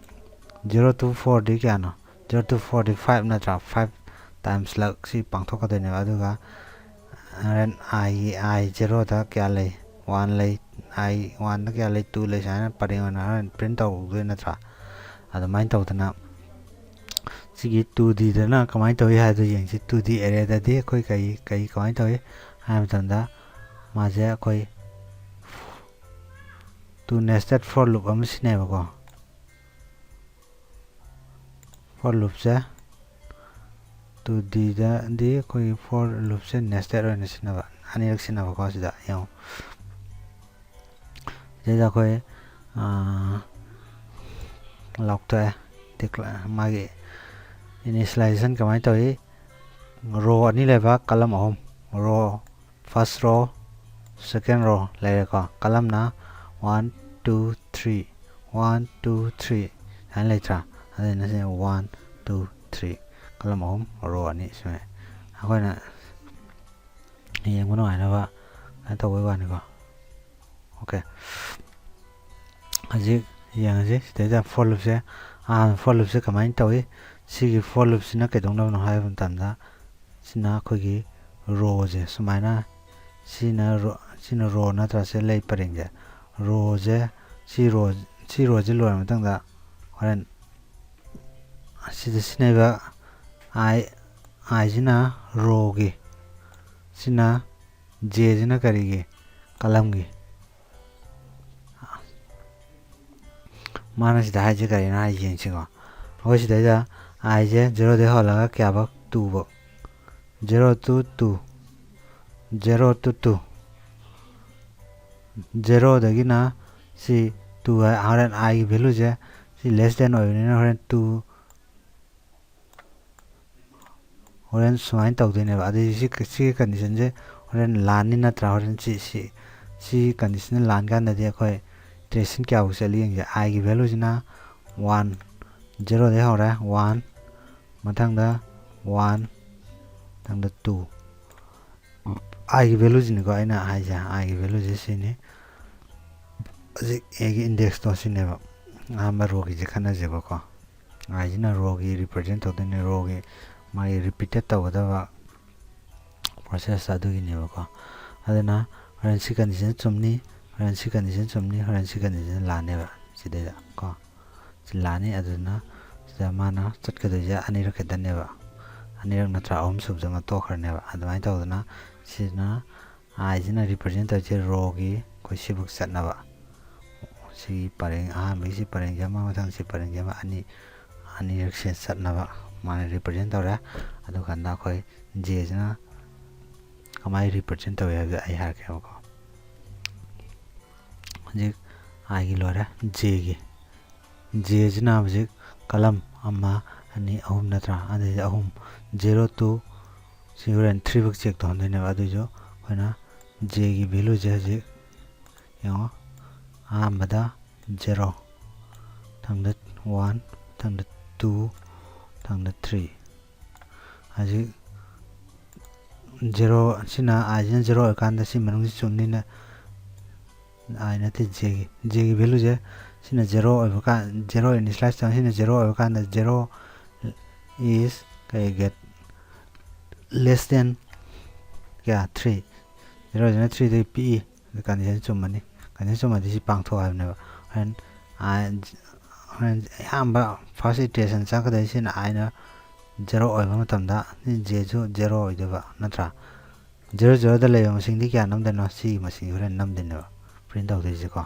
ꯖꯦꯔꯣ ꯇꯨ ꯐꯣꯔꯗꯤ ꯀꯌꯥꯅꯣ? ꯖꯦꯔꯣ ꯇꯨ ꯐꯣꯔꯗꯤ ꯐꯥꯏꯚ ꯅꯠꯇ꯭ꯔꯥ? ꯐꯥꯏꯚ ꯇꯥꯏꯝꯁ ꯂꯛ ꯁꯤ ꯄꯥꯡꯊꯣꯛꯀꯗꯣꯏꯅꯦꯕ꯫ ꯑꯗꯨꯒ ꯍꯣꯔꯦꯟ ꯑꯥꯏꯒꯤ, ꯑꯥꯏ ꯖꯦꯔꯣꯗ ꯀꯌꯥ ꯂꯩ? ꯋꯥꯟ ꯂꯩ꯫ ꯑꯥꯏ ꯋꯥꯟꯗ ꯀꯌꯥ ꯂꯩ? ꯇꯨ ꯂꯩ꯫ ꯁꯨꯃꯥꯏꯅ ꯄꯔꯦꯡ ꯑꯣꯏꯅ ꯍꯣꯔꯦꯟ ꯄ꯭ꯔꯤꯟꯠ ꯇꯧꯗꯣꯏ ꯅꯠꯇ꯭ꯔꯥ? ꯑꯗꯨꯃꯥꯏꯅ ꯇꯧꯗꯅ ꯁꯤꯒꯤ ꯇꯨ ꯗꯤꯗꯅ ꯀꯃꯥꯏꯅ ꯇꯧꯏ ꯍꯥꯏꯕꯗꯨ ꯌꯦꯡꯁꯤ꯫ ꯇꯨ ꯗꯤ ꯑꯦꯔꯦꯗꯗꯤ ꯑꯩꯈꯣꯏ ꯀꯩ, ꯀꯩ ꯀꯃꯥꯏꯅ ꯇꯧꯏ ꯍꯥꯏꯕ ꯃꯇꯝꯗ, ꯃꯥꯁꯦ ꯑꯩꯈꯣꯏ ꯇꯨ ꯅꯦꯁꯇꯦꯠ ꯐꯣꯔ ꯂꯨꯞ ꯑꯃ ꯁꯤꯖꯤꯟꯅꯩꯕꯀꯣ꯫ ꯐꯣꯔ ꯂꯨꯞꯁꯦ ꯇꯨ ꯗꯤꯗꯗꯤ ꯑꯩꯈꯣꯏꯒꯤ ꯐꯣꯔ ꯂꯨꯞꯁꯦ ꯅꯦꯁꯇꯦꯠ ꯑꯣꯏꯅ ꯁꯤꯖꯤꯟꯅꯕ, ꯑꯅꯤꯔꯛ ꯁꯤꯖꯤꯟꯅꯕꯀꯣ꯫ ꯁꯤꯗ ꯌꯦꯡꯉꯨ, ꯁꯤꯗꯩꯗ ꯑꯩꯈꯣꯏ, ꯑꯥ, ꯂꯥꯎꯊꯣꯛꯑꯦ꯫ ꯗꯤꯀ꯭ꯂ-, ꯃꯥꯒꯤ ꯏꯅꯤꯁꯤꯌꯦꯂꯥꯏꯖꯦꯁꯟ ꯀꯃꯥꯏꯅ ꯇꯧꯏ? ꯔꯣ ꯑꯅꯤ ꯂꯩꯕ, ꯀꯂꯝ ꯑꯍꯨꯝ꯫ ꯔꯣ, ꯐꯥꯔꯁ ꯔꯣ, ꯁꯦꯀꯦꯟ ꯔꯣ ꯂꯩꯔꯦꯀꯣ꯫ ꯀꯂꯝꯅ one, two, three, one, two, three ꯍꯥꯏꯅ ꯂꯩꯇ꯭ꯔꯥ? ꯑꯗꯨꯅ ꯁꯤ ꯋꯥꯟ, ꯇꯨ, ꯊ꯭ꯔꯤ, ꯀꯂꯝ ꯑꯍꯨꯝ, ꯔꯣ ꯑꯅꯤ ꯁꯨꯃꯥꯏꯅ꯫ ꯑꯩꯈꯣꯏꯅ ꯌꯦꯡꯕ ꯅꯨꯡꯉꯥꯏꯅꯕ ꯀꯩꯅꯣ ꯇꯧꯕꯩ ꯋꯥꯅꯤꯀꯣ꯫ ꯑꯣꯀꯦ꯫ ꯍꯧꯖꯤꯛ ꯌꯦꯡꯉꯁꯤ ꯁꯤꯗꯩꯗ ꯐꯣꯔ ꯂꯨꯞꯁꯦ꯫ ꯑꯍꯥꯟꯕ ꯐꯣꯔ ꯂꯨꯞꯁꯦ ꯀꯃꯥꯏꯅ ꯇꯧꯏ? ꯁꯤꯒꯤ ꯐꯣꯔ ꯂꯨꯞꯁꯤꯅ ꯀꯩꯗꯧꯅꯕꯅꯣ ꯍꯥꯏꯕ ꯃꯇꯝꯗ, ꯁꯤꯅ ꯑꯩꯈꯣꯏꯒꯤ ꯔꯣꯁꯦ ꯁꯨꯃꯥꯏꯅ, ꯁꯤꯅ ꯔꯣ, ꯁꯤꯅ ꯔꯣ ꯅꯠꯇ꯭ꯔꯥ? ꯁꯤ ꯂꯩ ꯄꯔꯦꯡꯁꯦ꯫ ꯔꯣꯁꯦ, ꯁꯤ ꯔꯣ, ꯁꯤ ꯔꯣꯁꯦ ꯂꯣꯏꯔ ꯃꯇꯨꯡꯗ ꯍꯣꯔꯦꯟ ꯑꯁꯤꯗ ꯁꯤꯖꯤꯟꯅꯔꯤꯕ ꯑꯥꯏ, I ꯁꯤꯅ row ꯒꯤ, ꯁꯤꯅ J ꯁꯤꯅ ꯀꯔꯤꯒꯤ? Column ꯒꯤ꯫ ꯃꯥꯅ ꯁꯤꯗ ꯍꯥꯏꯁꯦ ꯀꯔꯤꯅꯣ ꯍꯥꯏ ꯌꯦꯡꯁꯤꯀꯣ꯫ ꯑꯩꯈꯣꯏ ꯁꯤꯗꯩꯗ I ꯁꯦ zero ꯗꯩ ꯍꯧꯔꯒ ꯀꯌꯥꯐꯧ? Two ꯐꯧ꯫ Zero to two, zero to two, zero ꯗꯒꯤꯅ ꯁꯤ two ꯍꯥꯏ, ꯍꯣꯔꯦꯟ I ꯒꯤ value ꯁꯦ ꯁꯤ less than ꯑꯣꯏꯕꯅꯤꯅ ꯍꯣꯔꯦꯟ two, ꯍꯣꯔꯦꯟ ꯁꯨꯃꯥꯏꯅ ꯇꯧꯗꯣꯏꯅꯦꯕ꯫ ꯑꯗꯨꯗꯤ ꯁꯤ, ꯁꯤꯒꯤ condition ꯁꯦ ꯍꯣꯔꯦꯟ ꯂꯥꯟꯅꯤ ꯅꯠꯇ꯭ꯔꯥ? ꯍꯣꯔꯦꯟ ꯁꯤ, ꯁꯤ, ꯁꯤ condition ꯂꯥꯟ ꯀꯥꯟꯗꯗꯤ ꯑꯩꯈꯣꯏ iteration ꯀꯌꯥꯐꯧ ꯆꯠꯂꯤ ꯌꯦꯡꯁꯦ꯫ I ꯒꯤ value ꯁꯤꯅ one, zero ꯗꯩ ꯍꯧꯔꯦ, one, ꯃꯊꯪꯗ one, ꯃꯊꯪꯗ two꯫ I ꯒꯤ value ꯁꯤꯅꯤꯀꯣ ꯑꯩꯅ ꯍꯥꯏꯁꯦ, I ꯒꯤ value ꯁꯦ ꯁꯤꯅꯤ꯫ ꯍꯧꯖꯤꯛ A ꯒꯤ index ꯇꯣ ꯁꯤꯅꯦꯕ꯫ ꯑꯍꯥꯟꯕ row ꯒꯤꯁꯦ ꯈꯟꯅꯁꯦꯕꯀꯣ꯫ I ꯁꯤꯅ row ꯒꯤ represent ꯇꯧꯗꯣꯏꯅꯦ, row ꯒꯤ ꯃꯥꯒꯤ repeated ꯇꯧꯒꯗꯕ process ꯑꯗꯨꯒꯤꯅꯦꯕꯀꯣ꯫ ꯑꯗꯨꯅ ꯍꯣꯔꯦꯟ ꯁꯤ condition ꯆꯨꯝꯅꯤ, ꯍꯣꯔꯦꯟ ꯁꯤ condition ꯆꯨꯝꯅꯤ, ꯍꯣꯔꯦꯟ ꯁꯤ condition ꯂꯥꯟꯅꯦꯕ ꯁꯤꯗꯩꯗ ꯀꯣ꯫ ꯁꯤ ꯂꯥꯟꯅꯤ꯫ ꯑꯗꯨꯗꯨꯅ ꯁꯤꯗ ꯃꯥꯅ ꯆꯠꯀꯗꯣꯏꯁꯦ ꯑꯅꯤꯔꯛ ꯈꯛꯇꯅꯦꯕ꯫ ꯑꯅꯤꯔꯛ ꯅꯠꯇ꯭ꯔꯥ ꯑꯍꯨꯝ ꯁꯨꯕꯗ ꯃꯥ ꯇꯣꯛꯈ꯭ꯔꯅꯦꯕ꯫ ꯑꯗꯨꯃꯥꯏꯅ ꯇꯧꯗꯅ ꯁꯤꯅ I ꯁꯤꯅ represent ꯇꯧꯔꯤꯁꯦ row ꯒꯤ ꯑꯩꯈꯣꯏ ꯁꯤꯕꯨꯛ ꯆꯠꯅꯕ꯫ ꯁꯤꯒꯤ ꯄꯔꯦꯡ, ꯑꯍꯥꯟꯕꯒꯤ ꯁꯤ ꯄꯔꯦꯡꯁꯦ ꯑꯃ, ꯃꯊꯪ ꯁꯤ ꯄꯔꯦꯡꯁꯦ ꯑꯃ, ꯑꯅꯤ, ꯑꯅꯤꯔꯛꯁꯦ ꯆꯠꯅꯕ ꯃꯥꯅ represent ꯇꯧꯔꯦ꯫ ꯑꯗꯨꯀꯥꯟꯗ ꯑꯩꯈꯣꯏ J ꯁꯤꯅ ꯀꯃꯥꯏꯅ represent ꯇꯧꯏ ꯍꯥꯏꯕꯗꯣ ꯑꯩ ꯍꯥꯏꯔꯛꯀꯦꯕꯀꯣ꯫ ꯍꯧꯖꯤꯛ I ꯒꯤ ꯂꯣꯏꯔꯦ, J ꯒꯤ꯫ J ꯁꯤꯅ ꯍꯧꯖꯤꯛ column ꯑꯃ, ꯑꯅꯤ, ꯑꯍꯨꯝ ꯅꯠꯇ꯭ꯔꯥ? ꯑꯗꯩꯗꯤ ꯑꯍꯨꯝ, zero to ꯁꯤ ꯍꯣꯔꯦꯟ three ꯐꯥꯎ check ꯇꯧꯍꯟꯗꯣꯏꯅꯦꯕ꯫ ꯑꯗꯨꯏꯁꯨ ꯑꯩꯈꯣꯏꯅ J ꯒꯤ value ꯁꯦ ꯍꯧꯖꯤꯛ ꯌꯦꯡꯉꯣ, ꯑꯍꯥꯟꯕꯗ zero, ꯃꯊꯪꯗ one, ꯃꯊꯪꯗ two, ꯃꯊꯪꯗ three꯫ ꯍꯧꯖꯤꯛ zero ꯁꯤꯅ, I ꯁꯤꯅ zero ꯑꯣꯏꯔꯀꯥꯟꯗ ꯁꯤ ꯃꯅꯨꯡꯁꯤ ꯆꯨꯝꯅꯤꯅ, I ꯅꯠꯇꯦ, J ꯒꯤ, J ꯒꯤ value ꯁꯦ ꯁꯤꯅ zero ꯑꯣꯏꯕ ꯀꯥꯟ, zero initialize ꯇꯧ, ꯁꯤꯅ zero ꯑꯣꯏꯕ ꯀꯥꯟꯗ zero is ꯀꯩ get less than ꯀꯌꯥ? Three꯫ Zero ꯁꯤꯅ three ꯗꯒꯤ ꯄꯤꯛꯏ꯫ Condition ꯆꯨꯝꯃꯅꯤ꯫ Condition ꯆꯨꯝꯃꯗꯤ ꯁꯤ ꯄꯥꯡꯊꯣꯛ ꯍꯥꯏꯕꯅꯦꯕ꯫ ꯍꯣꯔꯦꯟ, I, ꯍꯣꯔꯦꯟ ꯑꯌꯥꯝꯕ first iteration ꯆꯪꯉꯛꯀꯗꯣꯏꯁꯤꯅ I ꯅ ꯖꯦꯔꯣ ꯑꯣꯏꯕ ꯃꯇꯝꯗ ꯖꯦꯁꯨ ꯖꯦꯔꯣ ꯑꯣꯏꯗꯣꯏꯕ ꯅꯠꯇ꯭ꯔꯥ? ꯖꯦꯔꯣ ꯖꯦꯔꯣꯗ ꯂꯩꯕ ꯃꯁꯤꯡꯗꯤ ꯀꯌꯥ ꯅꯝꯗꯣꯏꯅꯣ? ꯁꯤꯒꯤ ꯃꯁꯤꯡꯁꯤ ꯍꯣꯔꯦꯟ ꯅꯝꯗꯣꯏꯅꯦꯕ, ꯄ꯭ꯔꯤꯟ ꯇꯧꯗꯣꯏꯁꯦꯀꯣ꯫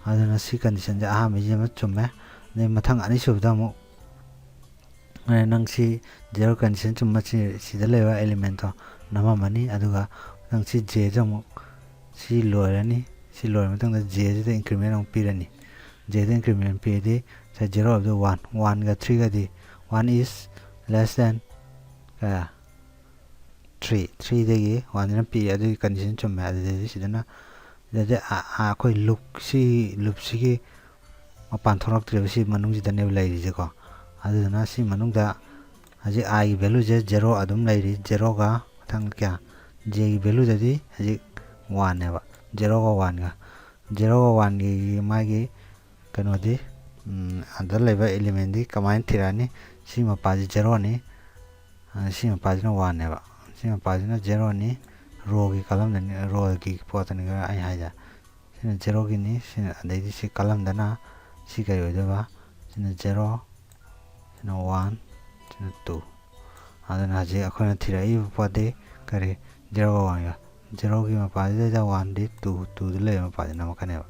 ꯑꯗꯨꯅ ꯁꯤ ꯀꯟꯗꯤꯁꯟꯁꯦ ꯑꯍꯥꯟꯕꯩꯁꯤꯃ ꯆꯨꯝꯃꯦ꯫ ꯑꯗꯩ ꯃꯊꯪ ꯑꯅꯤꯁꯨꯕꯗ ꯑꯃꯨꯛ ꯍꯣꯔꯦꯟ ꯅꯪ ꯁꯤ ꯖꯦꯔꯣ ꯀꯟꯗꯤꯁꯟ ꯆꯨꯝꯕ ꯁꯤ, ꯁꯤꯗ ꯂꯩꯕ ꯑꯦꯂꯤꯃꯦꯟꯠꯇꯣ ꯅꯝꯃꯝꯃꯅꯤ꯫ ꯑꯗꯨꯒ ꯅꯪ ꯁꯤ ꯖꯦꯁꯦ ꯑꯃꯨꯛ ꯁꯤ ꯂꯣꯏꯔꯅꯤ꯫ ꯁꯤ ꯂꯣꯏꯔ ꯃꯇꯨꯡꯗ ꯖꯦꯁꯤꯗ ꯏꯟꯀ꯭ꯔꯤꯃꯦꯟ ꯑꯃꯨꯛ ꯄꯤꯔꯅꯤ꯫ ꯖꯦꯗ ꯏꯟꯀ꯭ꯔꯤꯃꯦꯟ ꯄꯤꯔꯗꯤ ꯉꯁꯥꯏ ꯖꯦꯔꯣ ꯑꯣꯏꯕꯗꯣ ꯋꯥꯟ, ꯋꯥꯟꯒ ꯊ꯭ꯔꯤꯒꯗꯤ, ꯋꯥꯟ ꯏꯁ ꯂꯦꯁ ꯗꯦꯟ ꯀꯌꯥ? ꯊ꯭ꯔꯤ꯫ ꯊ꯭ꯔꯤꯗꯒꯤ ꯋꯥꯟꯁꯤꯅ ꯄꯤꯛꯑꯦ, ꯑꯗꯨꯒꯤ ꯀꯟꯗꯤꯁꯟ ꯆꯨꯝꯃꯦ꯫ ꯑꯗꯨꯗꯩꯗꯤ ꯁꯤꯗꯅ, ꯁꯤꯗꯗꯤ ꯑ-, ꯑ-, ꯑꯩꯈꯣꯏ ꯂꯨꯞꯁꯤ, ꯂꯨꯞꯁꯤꯒꯤ ꯃꯄꯥꯟ ꯊꯣꯛꯂꯛꯇ꯭ꯔꯦꯕ, ꯁꯤ ꯃꯅꯨꯡꯁꯤꯗꯅꯦꯕ ꯂꯩꯔꯤꯁꯦꯀꯣ꯫ ꯑꯗꯨꯗꯨꯅ ꯁꯤ ꯃꯅꯨꯡꯗ ꯍꯧꯖꯤꯛ ꯑꯥꯏꯒꯤ ꯚꯦꯂꯨꯁꯦ ꯖꯦꯔꯣ ꯑꯗꯨꯝ ꯂꯩꯔꯤ꯫ ꯖꯦꯔꯣꯒ ꯃꯊꯪ ꯀꯌꯥ? ꯖꯦꯒꯤ ꯚꯦꯂꯨꯗꯗꯤ ꯍꯧꯖꯤꯛ ꯋꯥꯟꯅꯦꯕ꯫ ꯖꯦꯔꯣꯒ ꯋꯥꯟꯒ, ꯖꯦꯔꯣꯒ ꯋꯥꯟꯒꯤ ꯃꯥꯒꯤ ꯀꯩꯅꯣꯗꯤ, ꯎꯝ, ꯑꯗ ꯂꯩꯕ ꯑꯦꯂꯤꯃꯦꯟꯗꯤ ꯀꯃꯥꯏꯅ ꯊꯤꯔꯛꯑꯅꯤ? ꯁꯤ ꯃꯄꯥꯁꯤ ꯖꯦꯔꯣꯅꯤ, ꯑ, ꯁꯤ ꯃꯄꯥꯁꯤꯅ ꯋꯥꯟꯅꯦꯕ, ꯁꯤ ꯃꯄꯥꯁꯤꯅ ꯖꯦꯔꯣꯅꯤ꯫ ꯔꯣꯒꯤ ꯀꯂꯝꯗꯅꯤ, ꯔꯣꯒꯤ ꯄꯣꯠꯇꯅꯤ ꯑꯩ ꯍꯥꯏꯁꯦ꯫ ꯁꯤꯅ ꯖꯦꯔꯣꯒꯤꯅꯤ, ꯁꯤꯅ, ꯑꯗꯩꯗꯤ ꯁꯤ ꯀꯂꯝꯗꯅ ꯁꯤ ꯀꯔꯤ ꯑꯣꯏꯗꯣꯏꯕ? ꯁꯤꯅ ꯖꯦꯔꯣ, ꯁꯤꯅ ꯋꯥꯟ, ꯁꯤꯅ ꯇꯨ꯫ ꯑꯗꯨꯅ ꯍꯧꯖꯤꯛ ꯑꯩꯈꯣꯏꯅ ꯊꯤꯔꯛꯏꯕ ꯄꯣꯠꯇꯤ ꯀꯔꯤ? ꯖꯦꯔꯣꯒ ꯋꯥꯟꯒ꯫ ꯖꯦꯔꯣꯒꯤ ꯃꯄꯥꯁꯤꯗꯩꯗ ꯋꯥꯟꯗꯤ ꯇꯨ, ꯇꯨꯗ ꯂꯩꯕ ꯃꯄꯥꯁꯤ ꯅꯝꯃꯛꯀꯅꯦꯕ꯫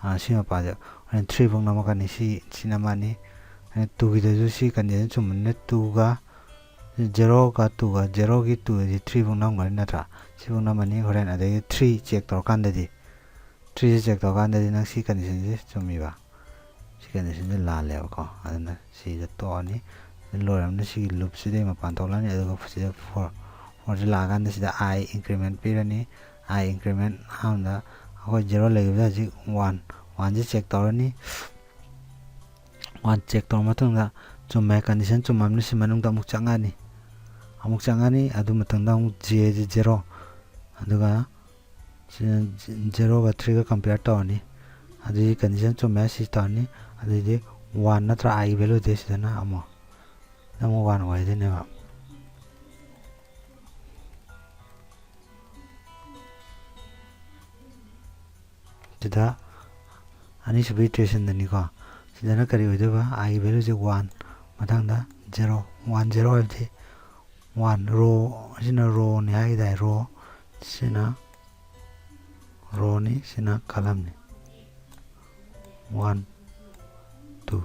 ꯑ, ꯁꯤ ꯃꯄꯥꯁꯦ ꯍꯣꯔꯦꯟ ꯊ꯭ꯔꯤ ꯐꯥꯎ ꯅꯝꯃꯛꯀꯅꯤ, ꯁꯤ, ꯁꯤ ꯅꯝꯃꯛꯑꯅꯤ꯫ ꯍꯣꯔꯦꯟ ꯇꯨꯒꯤꯗꯁꯨ ꯁꯤ ꯀꯟꯗꯤꯁꯟ ꯆꯨꯝꯕꯅꯤꯅ ꯇꯨꯒ, ꯖꯦꯔꯣꯒ ꯇꯨꯒ, ꯖꯦꯔꯣꯒꯤ ꯇꯨ ꯑꯁꯤ ꯊ꯭ꯔꯤ ꯐꯥꯎ ꯅꯝꯒꯅꯤ ꯅꯠꯇ꯭ꯔꯥ? ꯁꯤꯐꯥꯎ ꯅꯝꯃꯅꯤ꯫ ꯍꯣꯔꯦꯟ ꯑꯗꯒꯤ ꯊ꯭ꯔꯤ ꯆꯦꯛ ꯇꯧꯔꯀꯥꯟꯗꯗꯤ, ꯊ꯭ꯔꯤꯁꯤ ꯆꯦꯛ ꯇꯧꯔꯀꯥꯟꯗꯗꯤ ꯅꯪ ꯁꯤ ꯀꯟꯗꯤꯁꯟꯁꯤ ꯆꯨꯝꯃꯤꯕ? ꯁꯤ ꯀꯟꯗꯤꯁꯟꯁꯤ ꯂꯥꯜꯂꯦꯕꯀꯣ꯫ ꯑꯗꯨꯅ ꯁꯤꯗ ꯇꯣꯛꯑꯅꯤ꯫ ꯂꯣꯏꯔꯕꯅꯤꯅ ꯁꯤꯒꯤ ꯂꯨꯞꯁꯤꯗꯒꯤ ꯃꯄꯥꯟ ꯊꯣꯛꯂꯛꯑꯅꯤ꯫ ꯑꯗꯨꯒ ꯁꯤꯗ ꯐꯣꯔ, ꯐꯣꯔꯁꯤ ꯂꯥꯛꯑꯀꯥꯟꯗ ꯁꯤꯗ ꯑꯥꯏ ꯏꯟꯀ꯭ꯔꯤꯃꯦꯟ ꯄꯤꯔꯅꯤ꯫ ꯑꯥꯏ ꯏꯟꯀ꯭ꯔꯤꯃꯦꯟ ꯑꯍꯥꯟꯕꯗ ꯑꯩꯈꯣꯏ ꯖꯦꯔꯣ ꯂꯩꯈꯤꯕꯗ ꯍꯧꯖꯤꯛ ꯋꯥꯟ, ꯋꯥꯟꯁꯤ ꯆꯦꯛ ꯇꯧꯔꯅꯤ꯫ ꯋꯥꯟ ꯆꯦꯛ ꯇꯧꯔ ꯃꯇꯨꯡꯗ ꯆꯨꯝꯃꯦ, ꯀꯟꯗꯤꯁꯟ ꯆꯨꯝꯃꯕꯅꯤꯅ ꯁꯤ ꯃꯅꯨꯡꯗ ꯑꯃꯨꯛ ꯆꯪꯉꯛꯑꯅꯤ꯫ ꯑꯃꯨꯛ ꯆꯪꯉꯛꯑꯅꯤ, ꯑꯗꯨ ꯃꯇꯨꯡꯗ ꯑꯃꯨꯛ ꯖꯦꯁꯤ ꯖꯦꯔꯣ, ꯑꯗꯨꯒ ꯁꯤꯅ ꯖꯦꯔꯣꯒ ꯊ꯭ꯔꯤꯒ ꯀꯝꯄꯤꯌꯔ ꯇꯧꯔꯅꯤ꯫ ꯑꯗꯨꯗꯤ ꯀꯟꯗꯤꯁꯟ ꯆꯨꯝꯃꯦ, ꯁꯤ ꯇꯧꯔꯅꯤ꯫ ꯑꯗꯨꯗꯤ ꯋꯥꯟ ꯅꯠꯇ꯭ꯔꯥ? ꯑꯥꯏꯒꯤ ꯚꯦꯂꯨꯗꯤ ꯁꯤꯗꯅ ꯑꯃꯨꯛ, ꯑꯃꯨꯛ ꯋꯥꯟ ꯑꯣꯏꯗꯣꯏꯅꯦꯕ꯫ ꯁꯤꯗ ꯑꯅꯤꯁꯨꯕ ꯏꯇ꯭ꯔꯦꯁꯟꯗꯅꯤꯀꯣ꯫ ꯁꯤꯗꯅ ꯀꯔꯤ ꯑꯣꯏꯗꯣꯏꯕ? ꯑꯥꯏꯒꯤ ꯚꯦꯂꯨꯁꯦ ꯋꯥꯟ, ꯃꯊꯪꯗ ꯖꯦꯔꯣ, ꯋꯥꯟ ꯖꯦꯔꯣ ꯍꯥꯏꯕꯗꯤ ꯋꯥꯟ꯫ ꯔꯣ, ꯁꯤꯅ ꯔꯣꯅꯤ ꯍꯥꯏꯈꯤꯗꯥꯏ? ꯔꯣ, ꯁꯤꯅ ꯔꯣꯅꯤ, ꯁꯤꯅ ꯀꯂꯝꯅꯤ꯫ One, two.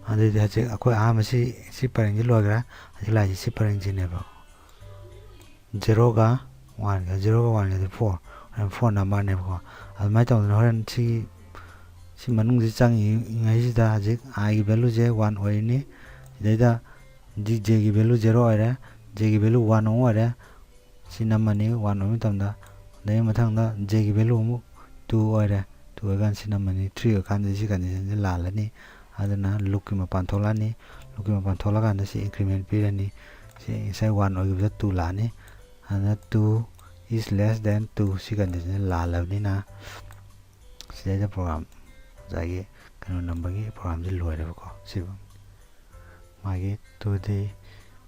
ꯑꯗꯨꯗꯤ ꯍꯧꯖꯤꯛ ꯑꯩꯈꯣꯏ ꯑꯍꯥꯟꯕ ꯁꯤ, ꯁꯤ ꯄꯔꯦꯡꯁꯤ ꯂꯣꯏꯈ꯭ꯔꯦ꯫ ꯍꯧꯖꯤꯛ ꯂꯥꯛꯏꯁꯤ ꯁꯤ ꯄꯔꯦꯡꯁꯤꯅꯦꯕ꯫ ꯖꯦꯔꯣꯒ ꯋꯥꯟꯒ, ꯖꯦꯔꯣꯒ ꯋꯥꯟꯒꯗꯤ ꯐꯣꯔ, ꯍꯣꯔꯦꯟ ꯐꯣꯔ ꯅꯝꯕꯔꯅꯦꯕꯀꯣ꯫ ꯑꯗꯨꯃꯥꯏꯅ ꯇꯧꯗꯅ ꯍꯣꯔꯦꯟ ꯁꯤ, ꯁꯤ ꯃꯅꯨꯡꯁꯤ ꯆꯪꯉꯤꯉꯩꯁꯤꯗ ꯍꯧꯖꯤꯛ ꯑꯥꯏꯒꯤ ꯚꯦꯂꯨꯁꯦ ꯋꯥꯟ ꯑꯣꯏꯔꯤꯅꯤ꯫ ꯁꯤꯗꯩꯗ ꯗꯤ ꯖꯦꯒꯤ ꯚꯦꯂꯨ ꯖꯦꯔꯣ ꯑꯣꯏꯔꯦ, ꯖꯦꯒꯤ ꯚꯦꯂꯨ ꯋꯥꯟ ꯑꯃꯨꯛ ꯑꯣꯏꯔꯦ꯫ ꯁꯤ ꯅꯝꯃꯅꯤ ꯋꯥꯟ ꯑꯣꯏꯕ ꯃꯇꯝꯗ꯫ ꯑꯗꯩ ꯃꯊꯪꯗ ꯖꯦꯒꯤ ꯚꯦꯂꯨ ꯑꯃꯨꯛ ꯇꯨ ꯑꯣꯏꯔꯦ꯫ ꯇꯨ ꯑꯣꯏꯔꯀꯥꯟꯗ ꯁꯤ ꯅꯝꯃꯅꯤ꯫ ꯊ꯭ꯔꯤ ꯑꯣꯏꯔꯀꯥꯟꯗ ꯁꯤ ꯀꯟꯗꯤꯁꯟꯁꯦ ꯂꯥꯜꯂꯅꯤ꯫ ꯑꯗꯨꯅ ꯂꯨꯞꯀꯤ ꯃꯄꯥꯟ ꯊꯣꯛꯂꯛꯑꯅꯤ꯫ ꯂꯨꯞꯀꯤ ꯃꯄꯥꯟ ꯊꯣꯛꯂꯀꯥꯟꯗ ꯁꯤ ꯏꯟꯀ꯭ꯔꯤꯃꯦꯟ ꯄꯤꯔꯅꯤ꯫ ꯁꯤ ꯉꯁꯥꯏ ꯋꯥꯟ ꯑꯣꯏꯈꯤꯕꯗ ꯇꯨ ꯂꯥꯛꯑꯅꯤ꯫ ꯑꯗꯨꯅ two is less than two, ꯁꯤ ꯀꯟꯗꯤꯁꯟꯁꯦ ꯂꯥꯜꯂꯕꯅꯤꯅ ꯁꯤꯗꯩꯗ ꯄ꯭ꯔꯣꯒ꯭ꯔꯥꯝ ꯉꯁꯥꯏꯒꯤ ꯀꯩꯅꯣ ꯅꯝꯕꯒꯤ ꯄ꯭ꯔꯣꯒ꯭ꯔꯥꯝꯁꯦ ꯂꯣꯏꯔꯦꯕꯀꯣ꯫ ꯁꯤ ꯃꯥꯒꯤ ꯇꯨꯗꯤ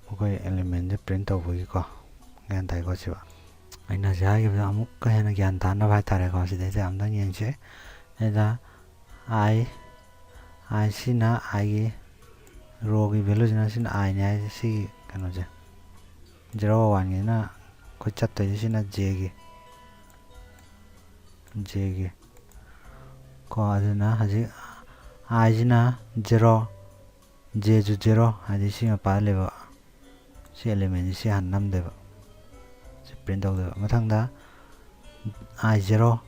ꯃꯈꯣꯏ ꯑꯦꯂꯤꯃꯦꯟꯁꯦ ꯄ꯭ꯔꯤꯟ ꯇꯧꯕꯒꯤꯀꯣ꯫ ꯒ꯭ꯌꯥꯟ ꯇꯥꯏꯀꯣ ꯁꯤꯕ? ꯑꯩꯅ ꯍꯧꯖꯤꯛ ꯍꯥꯏꯈꯤꯕꯗ ꯑꯃꯨꯛꯀ ꯍꯦꯟꯅ ꯒ꯭ꯌꯥꯟ ꯇꯥꯅꯕ ꯍꯥꯏꯇꯥꯔꯦꯀꯣ꯫ ꯁꯤꯗꯩꯗ ꯑꯝꯇꯪ ꯌꯦꯡꯁꯦ꯫ ꯁꯤꯗ ꯑꯥꯏ, ꯑꯥꯏ ꯁꯤꯅ ꯑꯥꯏꯒꯤ ꯔꯣꯒꯤ ꯚꯦꯂꯨꯁꯤꯅ ꯁꯤꯅ ꯑꯥꯏꯅꯤ ꯍꯥꯏꯁꯦ, ꯁꯤꯒꯤ ꯀꯩꯅꯣꯁꯦ꯫ ꯖꯦꯔꯣꯒ ꯋꯥꯟꯒꯤꯁꯤꯅ ꯑꯩꯈꯣꯏ ꯆꯠꯇꯣꯏꯁꯦ ꯁꯤꯅ ꯖꯦꯒꯤ, ꯖꯦꯒꯤ ꯀꯣ꯫ ꯑꯗꯨꯅ ꯍꯧꯖꯤꯛ ꯑꯥꯏꯁꯤꯅ ꯖꯦꯔꯣ, ꯖꯦꯁꯨ ꯖꯦꯔꯣ, ꯍꯥꯏꯗꯤ ꯁꯤ ꯃꯄꯥꯗ ꯂꯩꯕ ꯁꯤ ꯑꯦꯂꯤꯃꯦꯟꯁꯤ ꯁꯤ ꯍꯥꯟꯅ ꯅꯝꯗꯣꯏꯕ, ꯁꯤ ꯄ꯭ꯔꯤꯟ ꯇꯧꯗꯣꯏꯕ꯫ ꯃꯊꯪꯗ ꯑꯥꯏ ꯖꯦꯔꯣ,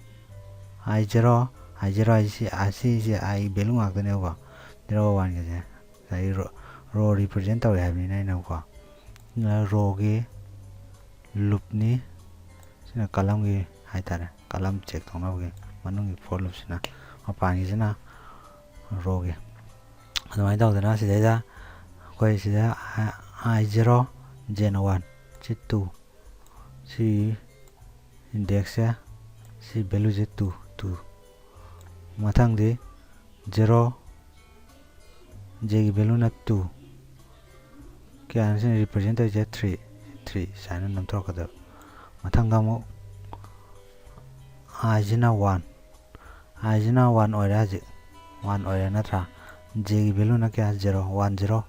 ꯑꯥꯏ ꯖꯦꯔꯣ, ꯑꯥꯏ ꯖꯦꯔꯣ ꯍꯥꯏꯁꯤ ꯁꯤ, ꯑꯥꯏ, ꯁꯤꯁꯦ ꯑꯥꯏ ꯚꯦꯂꯨ ꯉꯥꯛꯇꯅꯦꯕꯀꯣ꯫ ꯖꯦꯔꯣꯒ ꯋꯥꯟꯒꯁꯦ ꯉꯁꯥꯏꯒꯤ ꯔꯣ, ꯔꯣ ꯔꯤꯄ꯭ꯔꯖꯦꯟ ꯇꯧꯔꯦ ꯍꯥꯏꯕꯅꯤꯅ ꯑꯩꯅꯀꯣ꯫ ꯑꯗꯨꯅ ꯔꯣꯒꯤ ꯂꯨꯞꯅꯤ, ꯁꯤꯅ ꯀꯂꯝꯒꯤ ꯍꯥꯏꯇꯥꯔꯦ, ꯀꯂꯝ ꯆꯦꯛ ꯇꯧꯅꯕꯒꯤ ꯃꯅꯨꯡꯒꯤ ꯐꯣꯔ ꯂꯨꯞꯁꯤꯅ, ꯃꯄꯥꯟꯒꯤꯁꯤꯅ ꯔꯣꯒꯤ꯫ ꯑꯗꯨꯃꯥꯏꯅ ꯇꯧꯗꯅ ꯁꯤꯗꯩꯗ ꯑꯩꯈꯣꯏ ꯁꯤꯗ ꯑꯥꯏ ꯖꯦꯔꯣ, ꯖꯦꯅ ꯋꯥꯟ, ꯁꯤ ꯇꯨ, ꯁꯤ ꯏꯟꯗꯦꯛꯁꯁꯦ, ꯁꯤ ꯚꯦꯂꯨꯁꯦ ꯇꯨ, ꯇꯨ꯫ ꯃꯊꯪꯗꯤ ꯖꯦꯔꯣ, ꯖꯦꯒꯤ ꯚꯦꯂꯨꯅ ꯇꯨ꯫ ꯀꯌꯥꯅꯣ ꯁꯤꯅ ꯔꯤꯄ꯭ꯔꯖꯦꯟ ꯇꯧꯔꯤꯁꯦ? ꯊ꯭ꯔꯤ, ꯊ꯭ꯔꯤ ꯁꯨꯃꯥꯏꯅ ꯅꯝꯊꯣꯔꯛꯀꯗꯕ꯫ ꯃꯊꯪꯗ ꯑꯃꯨꯛ ꯑꯥꯏꯁꯤꯅ ꯋꯥꯟ, ꯑꯥꯏꯁꯤꯅ ꯋꯥꯟ ꯑꯣꯏꯔꯦ ꯍꯧꯖꯤꯛ, ꯋꯥꯟ ꯑꯣꯏꯔꯦ ꯅꯠꯇ꯭ꯔꯥ? ꯖꯦꯒꯤ ꯚꯦꯂꯨꯅ ꯀꯌꯥ? Zero, one zero,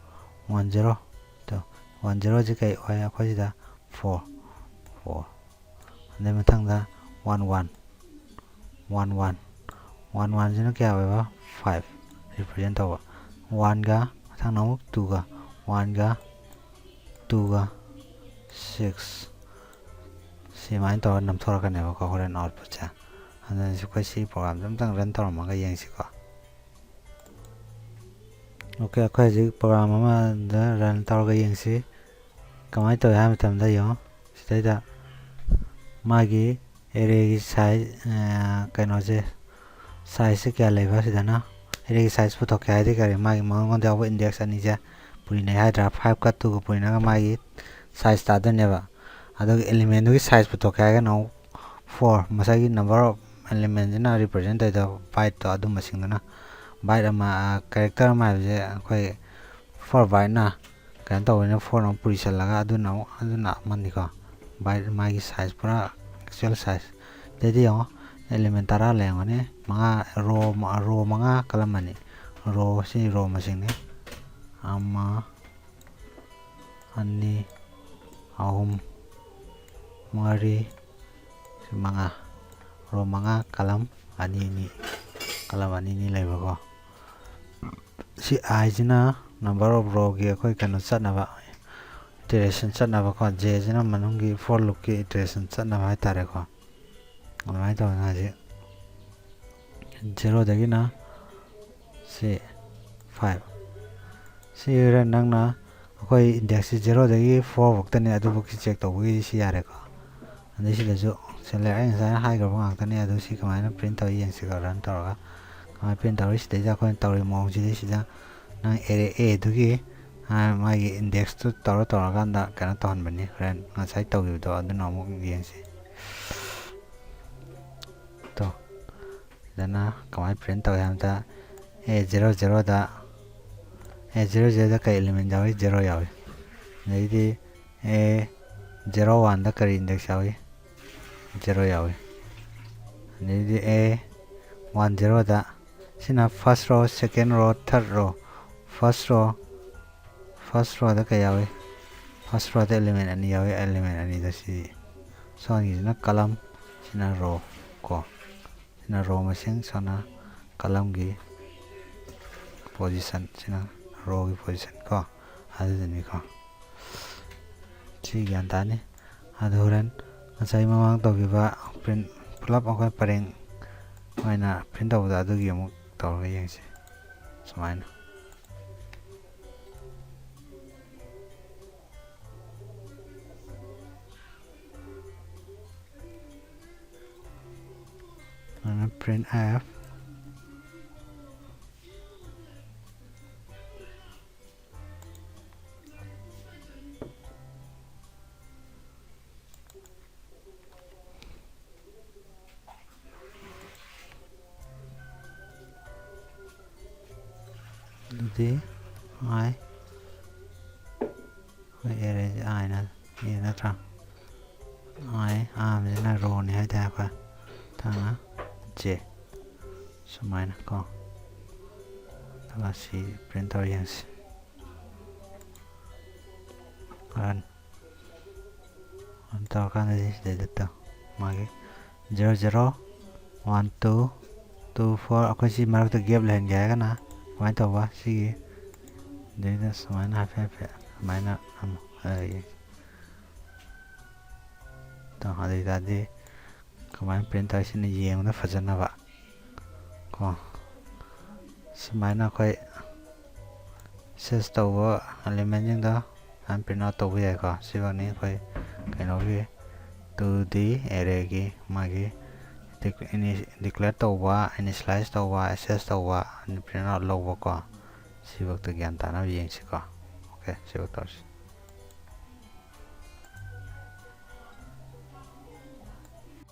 one zero. ꯇꯣ, ꯋꯥꯟ ꯖꯦꯔꯣꯁꯤ ꯀꯩ ꯑꯣꯏ? ꯑꯩꯈꯣꯏ ꯁꯤꯗ ꯐꯣꯔ, ꯐꯣꯔ꯫ ꯑꯗꯩ ꯃꯊꯪꯗ one one, one one. One ꯋꯥꯟꯁꯤꯅ ꯀꯌꯥ ꯑꯣꯏꯕ? ꯐꯥꯏꯚ represent ꯇꯧꯕ꯫ ꯋꯥꯟꯒ, ꯃꯊꯪꯅ ꯑꯃꯨꯛ ꯇꯨꯒ, ꯋꯥꯟꯒ, ꯇꯨꯒ, ꯁꯤꯛꯁ꯫ ꯁꯨꯃꯥꯏꯅ ꯇꯧꯔꯒ ꯅꯝꯊꯣꯔꯛꯀꯅꯦꯕꯀꯣ ꯍꯣꯔꯦꯟ outputꯁꯦ꯫ ꯑꯗꯨꯅ ꯑꯩꯈꯣꯏ ꯁꯤ programꯁꯦ ꯑꯝꯇꯪ run ꯇꯧꯔꯝꯃꯒ ꯌꯦꯡꯁꯤꯀꯣ꯫ OK, ꯑꯩꯈꯣꯏ ꯍꯧꯖꯤꯛ program ꯑꯃꯗ run ꯇꯧꯔꯒ ꯌꯦꯡꯁꯤ꯫ ꯀꯃꯥꯏꯅ ꯇꯧꯏ ꯍꯥꯏꯕ ꯃꯇꯝꯗ ꯌꯦꯡꯉꯣ, ꯁꯤꯗꯩꯗ ꯃꯥꯒꯤ arrayꯒꯤ size, ꯑ, ꯀꯩꯅꯣꯁꯦ, sizeꯁꯦ ꯀꯌꯥ ꯂꯩꯕ? ꯁꯤꯗꯅ arrayꯒꯤ size ꯄꯨꯊꯣꯛꯀꯦ ꯍꯥꯏꯔꯗꯤ ꯀꯔꯤ? ꯃꯥꯒꯤ ꯃꯉꯣꯟꯗ ꯌꯥꯎꯕ index ꯑꯅꯤꯁꯦ ꯄꯨꯔꯤꯅꯩ ꯍꯥꯏꯗ꯭ꯔꯥ? Fiveꯀ twoꯒ ꯄꯨꯔꯤꯅꯒ ꯃꯥꯒꯤ size ꯇꯥꯗꯣꯏꯅꯦꯕ꯫ ꯑꯗꯨꯒ elementꯗꯨꯒꯤ size ꯄꯨꯊꯣꯛꯀꯦ ꯍꯥꯏꯔꯒꯅ ꯑꯃꯨꯛ four, ꯉꯁꯥꯏꯒꯤ number of elementꯁꯤꯅ represent ꯇꯧꯔꯤꯗꯣ byteꯇꯣ, ꯑꯗꯨ ꯃꯁꯤꯡꯗꯨꯅ꯫ Byte ꯑꯃ, ꯑ, character ꯑꯃ ꯍꯥꯏꯕꯁꯦ ꯑꯩꯈꯣꯏ four byteꯅ ꯀꯩꯅꯣ ꯇꯧꯕꯅꯤꯅ fourꯅ ꯑꯃꯨꯛ ꯄꯨꯔꯤꯁꯜꯂꯒ ꯑꯗꯨꯅ ꯑꯃꯨꯛ, ꯑꯗꯨꯅ ꯑꯃꯅꯤꯀꯣ꯫ Byte ꯃꯥꯒꯤ size, ꯄꯨꯔꯥ actual size꯫ ꯑꯗꯩꯗꯤ ꯌꯦꯡꯉꯣ, element ꯇꯔꯥ ꯂꯩꯔꯝꯒꯅꯤ, ꯃꯉꯥ, row, row ꯃꯉꯥ column ꯑꯅꯤ꯫ Row, ꯁꯤ row ꯃꯁꯤꯡꯅꯤ꯫ ꯑꯃ, ꯑꯅꯤ, ꯑꯍꯨꯝ, ꯃꯔꯤ, ꯁꯤ ꯃꯉꯥ꯫ Row ꯃꯉꯥ, column ꯑꯅꯤ ꯑꯅꯤ, column ꯑꯅꯤ ꯑꯅꯤ ꯂꯩꯕꯀꯣ꯫ ꯁꯤ iꯁꯤꯅ number of rowꯒꯤ ꯑꯩꯈꯣꯏ ꯀꯩꯅꯣ ꯆꯠꯅꯕ, iteration ꯆꯠꯅꯕꯀꯣ꯫ Jꯁꯤꯅ ꯃꯅꯨꯡꯒꯤ for loopꯀꯤ iteration ꯆꯠꯅꯕ ꯍꯥꯏꯇꯥꯔꯦꯀꯣ꯫ ꯑꯗꯨꯃꯥꯏꯅ ꯇꯧꯗꯅ ꯍꯧꯖꯤꯛ zeroꯗꯒꯤꯅ ꯁꯤ five꯫ ꯁꯤ ꯍꯣꯔꯦꯟ ꯅꯪꯅ ꯑꯩꯈꯣꯏ indexꯁꯤ zeroꯗꯒꯤ four ꯐꯥꯎꯇꯅꯦ, ꯑꯗꯨꯐꯥꯎꯒꯤ check ꯇꯧꯕꯒꯤꯗꯤ ꯁꯤ ꯌꯥꯔꯦꯀꯣ꯫ ꯑꯗꯩ ꯁꯤꯗꯁꯨ select, ꯑꯩ ꯉꯁꯥꯏꯅ ꯍꯥꯏꯈ꯭ꯔꯕ ꯉꯥꯛꯇꯅꯦ꯫ ꯑꯗꯨ ꯁꯤ ꯀꯃꯥꯏꯅ print ꯇꯧꯔꯤ ꯌꯦꯡꯁꯤꯀꯣ, run ꯇꯧꯔꯒ꯫ ꯀꯃꯥꯏꯅ print ꯇꯧꯔꯤ? ꯁꯤꯗꯩꯗ ꯑꯩꯈꯣꯏꯅ ꯇꯧꯔꯤ ꯃꯑꯣꯡꯁꯤꯗꯤ ꯁꯤꯗ ꯅꯪ array Aꯗꯨꯒꯤ, ꯑ, ꯃꯥꯒꯤ indexꯇꯨ ꯇꯧꯔ ꯇꯧꯔꯀꯥꯟꯗ ꯀꯩꯅꯣ ꯇꯧꯍꯟꯕꯅꯤ꯫ ꯍꯣꯔꯦꯟ ꯉꯁꯥꯏ ꯇꯧꯈꯤꯕꯗꯣ ꯑꯗꯨꯅ ꯑꯃꯨꯛ ꯌꯦꯡꯁꯤ꯫ ꯇꯣ, ꯁꯤꯗꯅ ꯀꯃꯥꯏꯅ print ꯇꯧꯏ ꯍꯥꯏꯕꯗ, A zero zeroꯗ, A zero zeroꯗ ꯀꯩ element ꯌꯥꯎꯏ? Zero ꯌꯥꯎꯏ꯫ ꯑꯗꯩꯗꯤ A zero oneꯗ ꯀꯔꯤ index ꯌꯥꯎꯏ? Zero ꯌꯥꯎꯏ꯫ ꯑꯗꯩꯗꯤ A one zeroꯗ, ꯁꯤꯅ first row, second row, third row, first row, First row ꯗ ꯀꯩ ꯌꯥꯎꯏ? First row ꯗ element ꯑꯅꯤ ꯌꯥꯎꯏ, element ꯑꯅꯤꯗ ꯁꯤ ꯁꯣꯝꯒꯤꯁꯤꯅ column, ꯁꯤꯅ row ꯀꯣ꯫ ꯁꯤꯅ row ꯃꯁꯤꯡ, ꯁꯣꯝꯅ column ꯒꯤ position, ꯁꯤꯅ row ꯒꯤ position ꯀꯣ꯫ ꯑꯗꯨꯗꯨꯅꯤꯀꯣ꯫ ꯁꯤ ꯒ꯭ꯌꯥꯟ ꯇꯥꯅꯤ꯫ ꯑꯗꯨ ꯍꯣꯔꯦꯟ ꯉꯁꯥꯏ ꯃꯃꯥꯡ ꯇꯧꯈꯤꯕ print ꯄꯨꯂꯞ ꯑꯩꯈꯣꯏ ꯄꯔꯦꯡ ꯑꯣꯏꯅ print ꯇꯧꯕꯗꯣ ꯑꯗꯨꯒꯤ ꯑꯃꯨꯛ ꯇꯧꯔꯒ ꯌꯦꯡꯁꯤ꯫ ꯁꯨꯃꯥꯏꯅ꯫ ꯑꯗꯨꯅ printf ꯑꯗꯨꯗꯤ i, ꯑꯩꯈꯣꯏ array ꯁꯦ i ꯅ, a ꯅꯠꯇ꯭ꯔꯥ? I ꯑꯍꯥꯟꯕꯁꯤꯅ row ꯅꯤ ꯍꯥꯏꯇꯥꯔꯦ ꯑꯩꯈꯣꯏ꯫ ꯃꯊꯪꯅ j꯫ ꯁꯨꯃꯥꯏꯅ ꯀꯣ꯫ ꯑꯗꯨꯒ ꯁꯤ print ꯇꯧꯔ ꯌꯦꯡꯁꯤ꯫ Run꯫ Run ꯇꯧꯔꯀꯥꯟꯗꯗꯤ ꯁꯤꯗꯩꯗ ꯇꯧ꯫ ꯃꯥꯒꯤ zero zero, one two, two four, ꯑꯩꯈꯣꯏ ꯁꯤ ꯃꯔꯛꯇ gap ꯂꯩꯍꯟꯒꯦ ꯍꯥꯏꯔꯒꯅ ꯀꯃꯥꯏꯅ ꯇꯧꯕ? ꯁꯤꯒꯤ ꯑꯗꯩꯗ ꯁꯨꯃꯥꯏꯅ ꯍꯥꯏꯐꯦꯠ ꯍꯥꯏꯐꯦꯠ ꯁꯨꯃꯥꯏꯅ ꯑꯃꯨꯛ ꯍꯥꯏꯔꯒꯦ꯫ ꯇꯣ, ꯑꯗꯨ ꯑꯣꯏꯇꯥꯔꯗꯤ ꯀꯃꯥꯏꯅ print ꯇꯧꯔꯤꯁꯤꯅ ꯌꯦꯡꯕꯗ ꯐꯖꯅꯕ ꯀꯣ꯫ ꯁꯨꯃꯥꯏꯅ ꯑꯩꯈꯣꯏ access ꯇꯧꯕ element ꯁꯤꯡꯗꯣ ꯁꯨꯃꯥꯏꯅ print out ꯇꯧꯕ ꯌꯥꯏꯀꯣ꯫ ꯁꯤꯐꯧꯅꯤ ꯑꯩꯈꯣꯏ ꯀꯩꯅꯣꯒꯤ two D array ꯒꯤ ꯃꯥꯒꯤ dec-, ini-, declare ꯇꯧꯕ, initialize ꯇꯧꯕ, access ꯇꯧꯕ, print out ꯂꯧꯕꯀꯣ꯫ ꯁꯤꯐꯧꯗ ꯒ꯭ꯌꯥꯟ ꯇꯥꯅꯕ ꯌꯦꯡꯁꯤꯀꯣ꯫ Okay, ꯁꯤꯐꯧ ꯇꯧꯔꯁꯤ꯫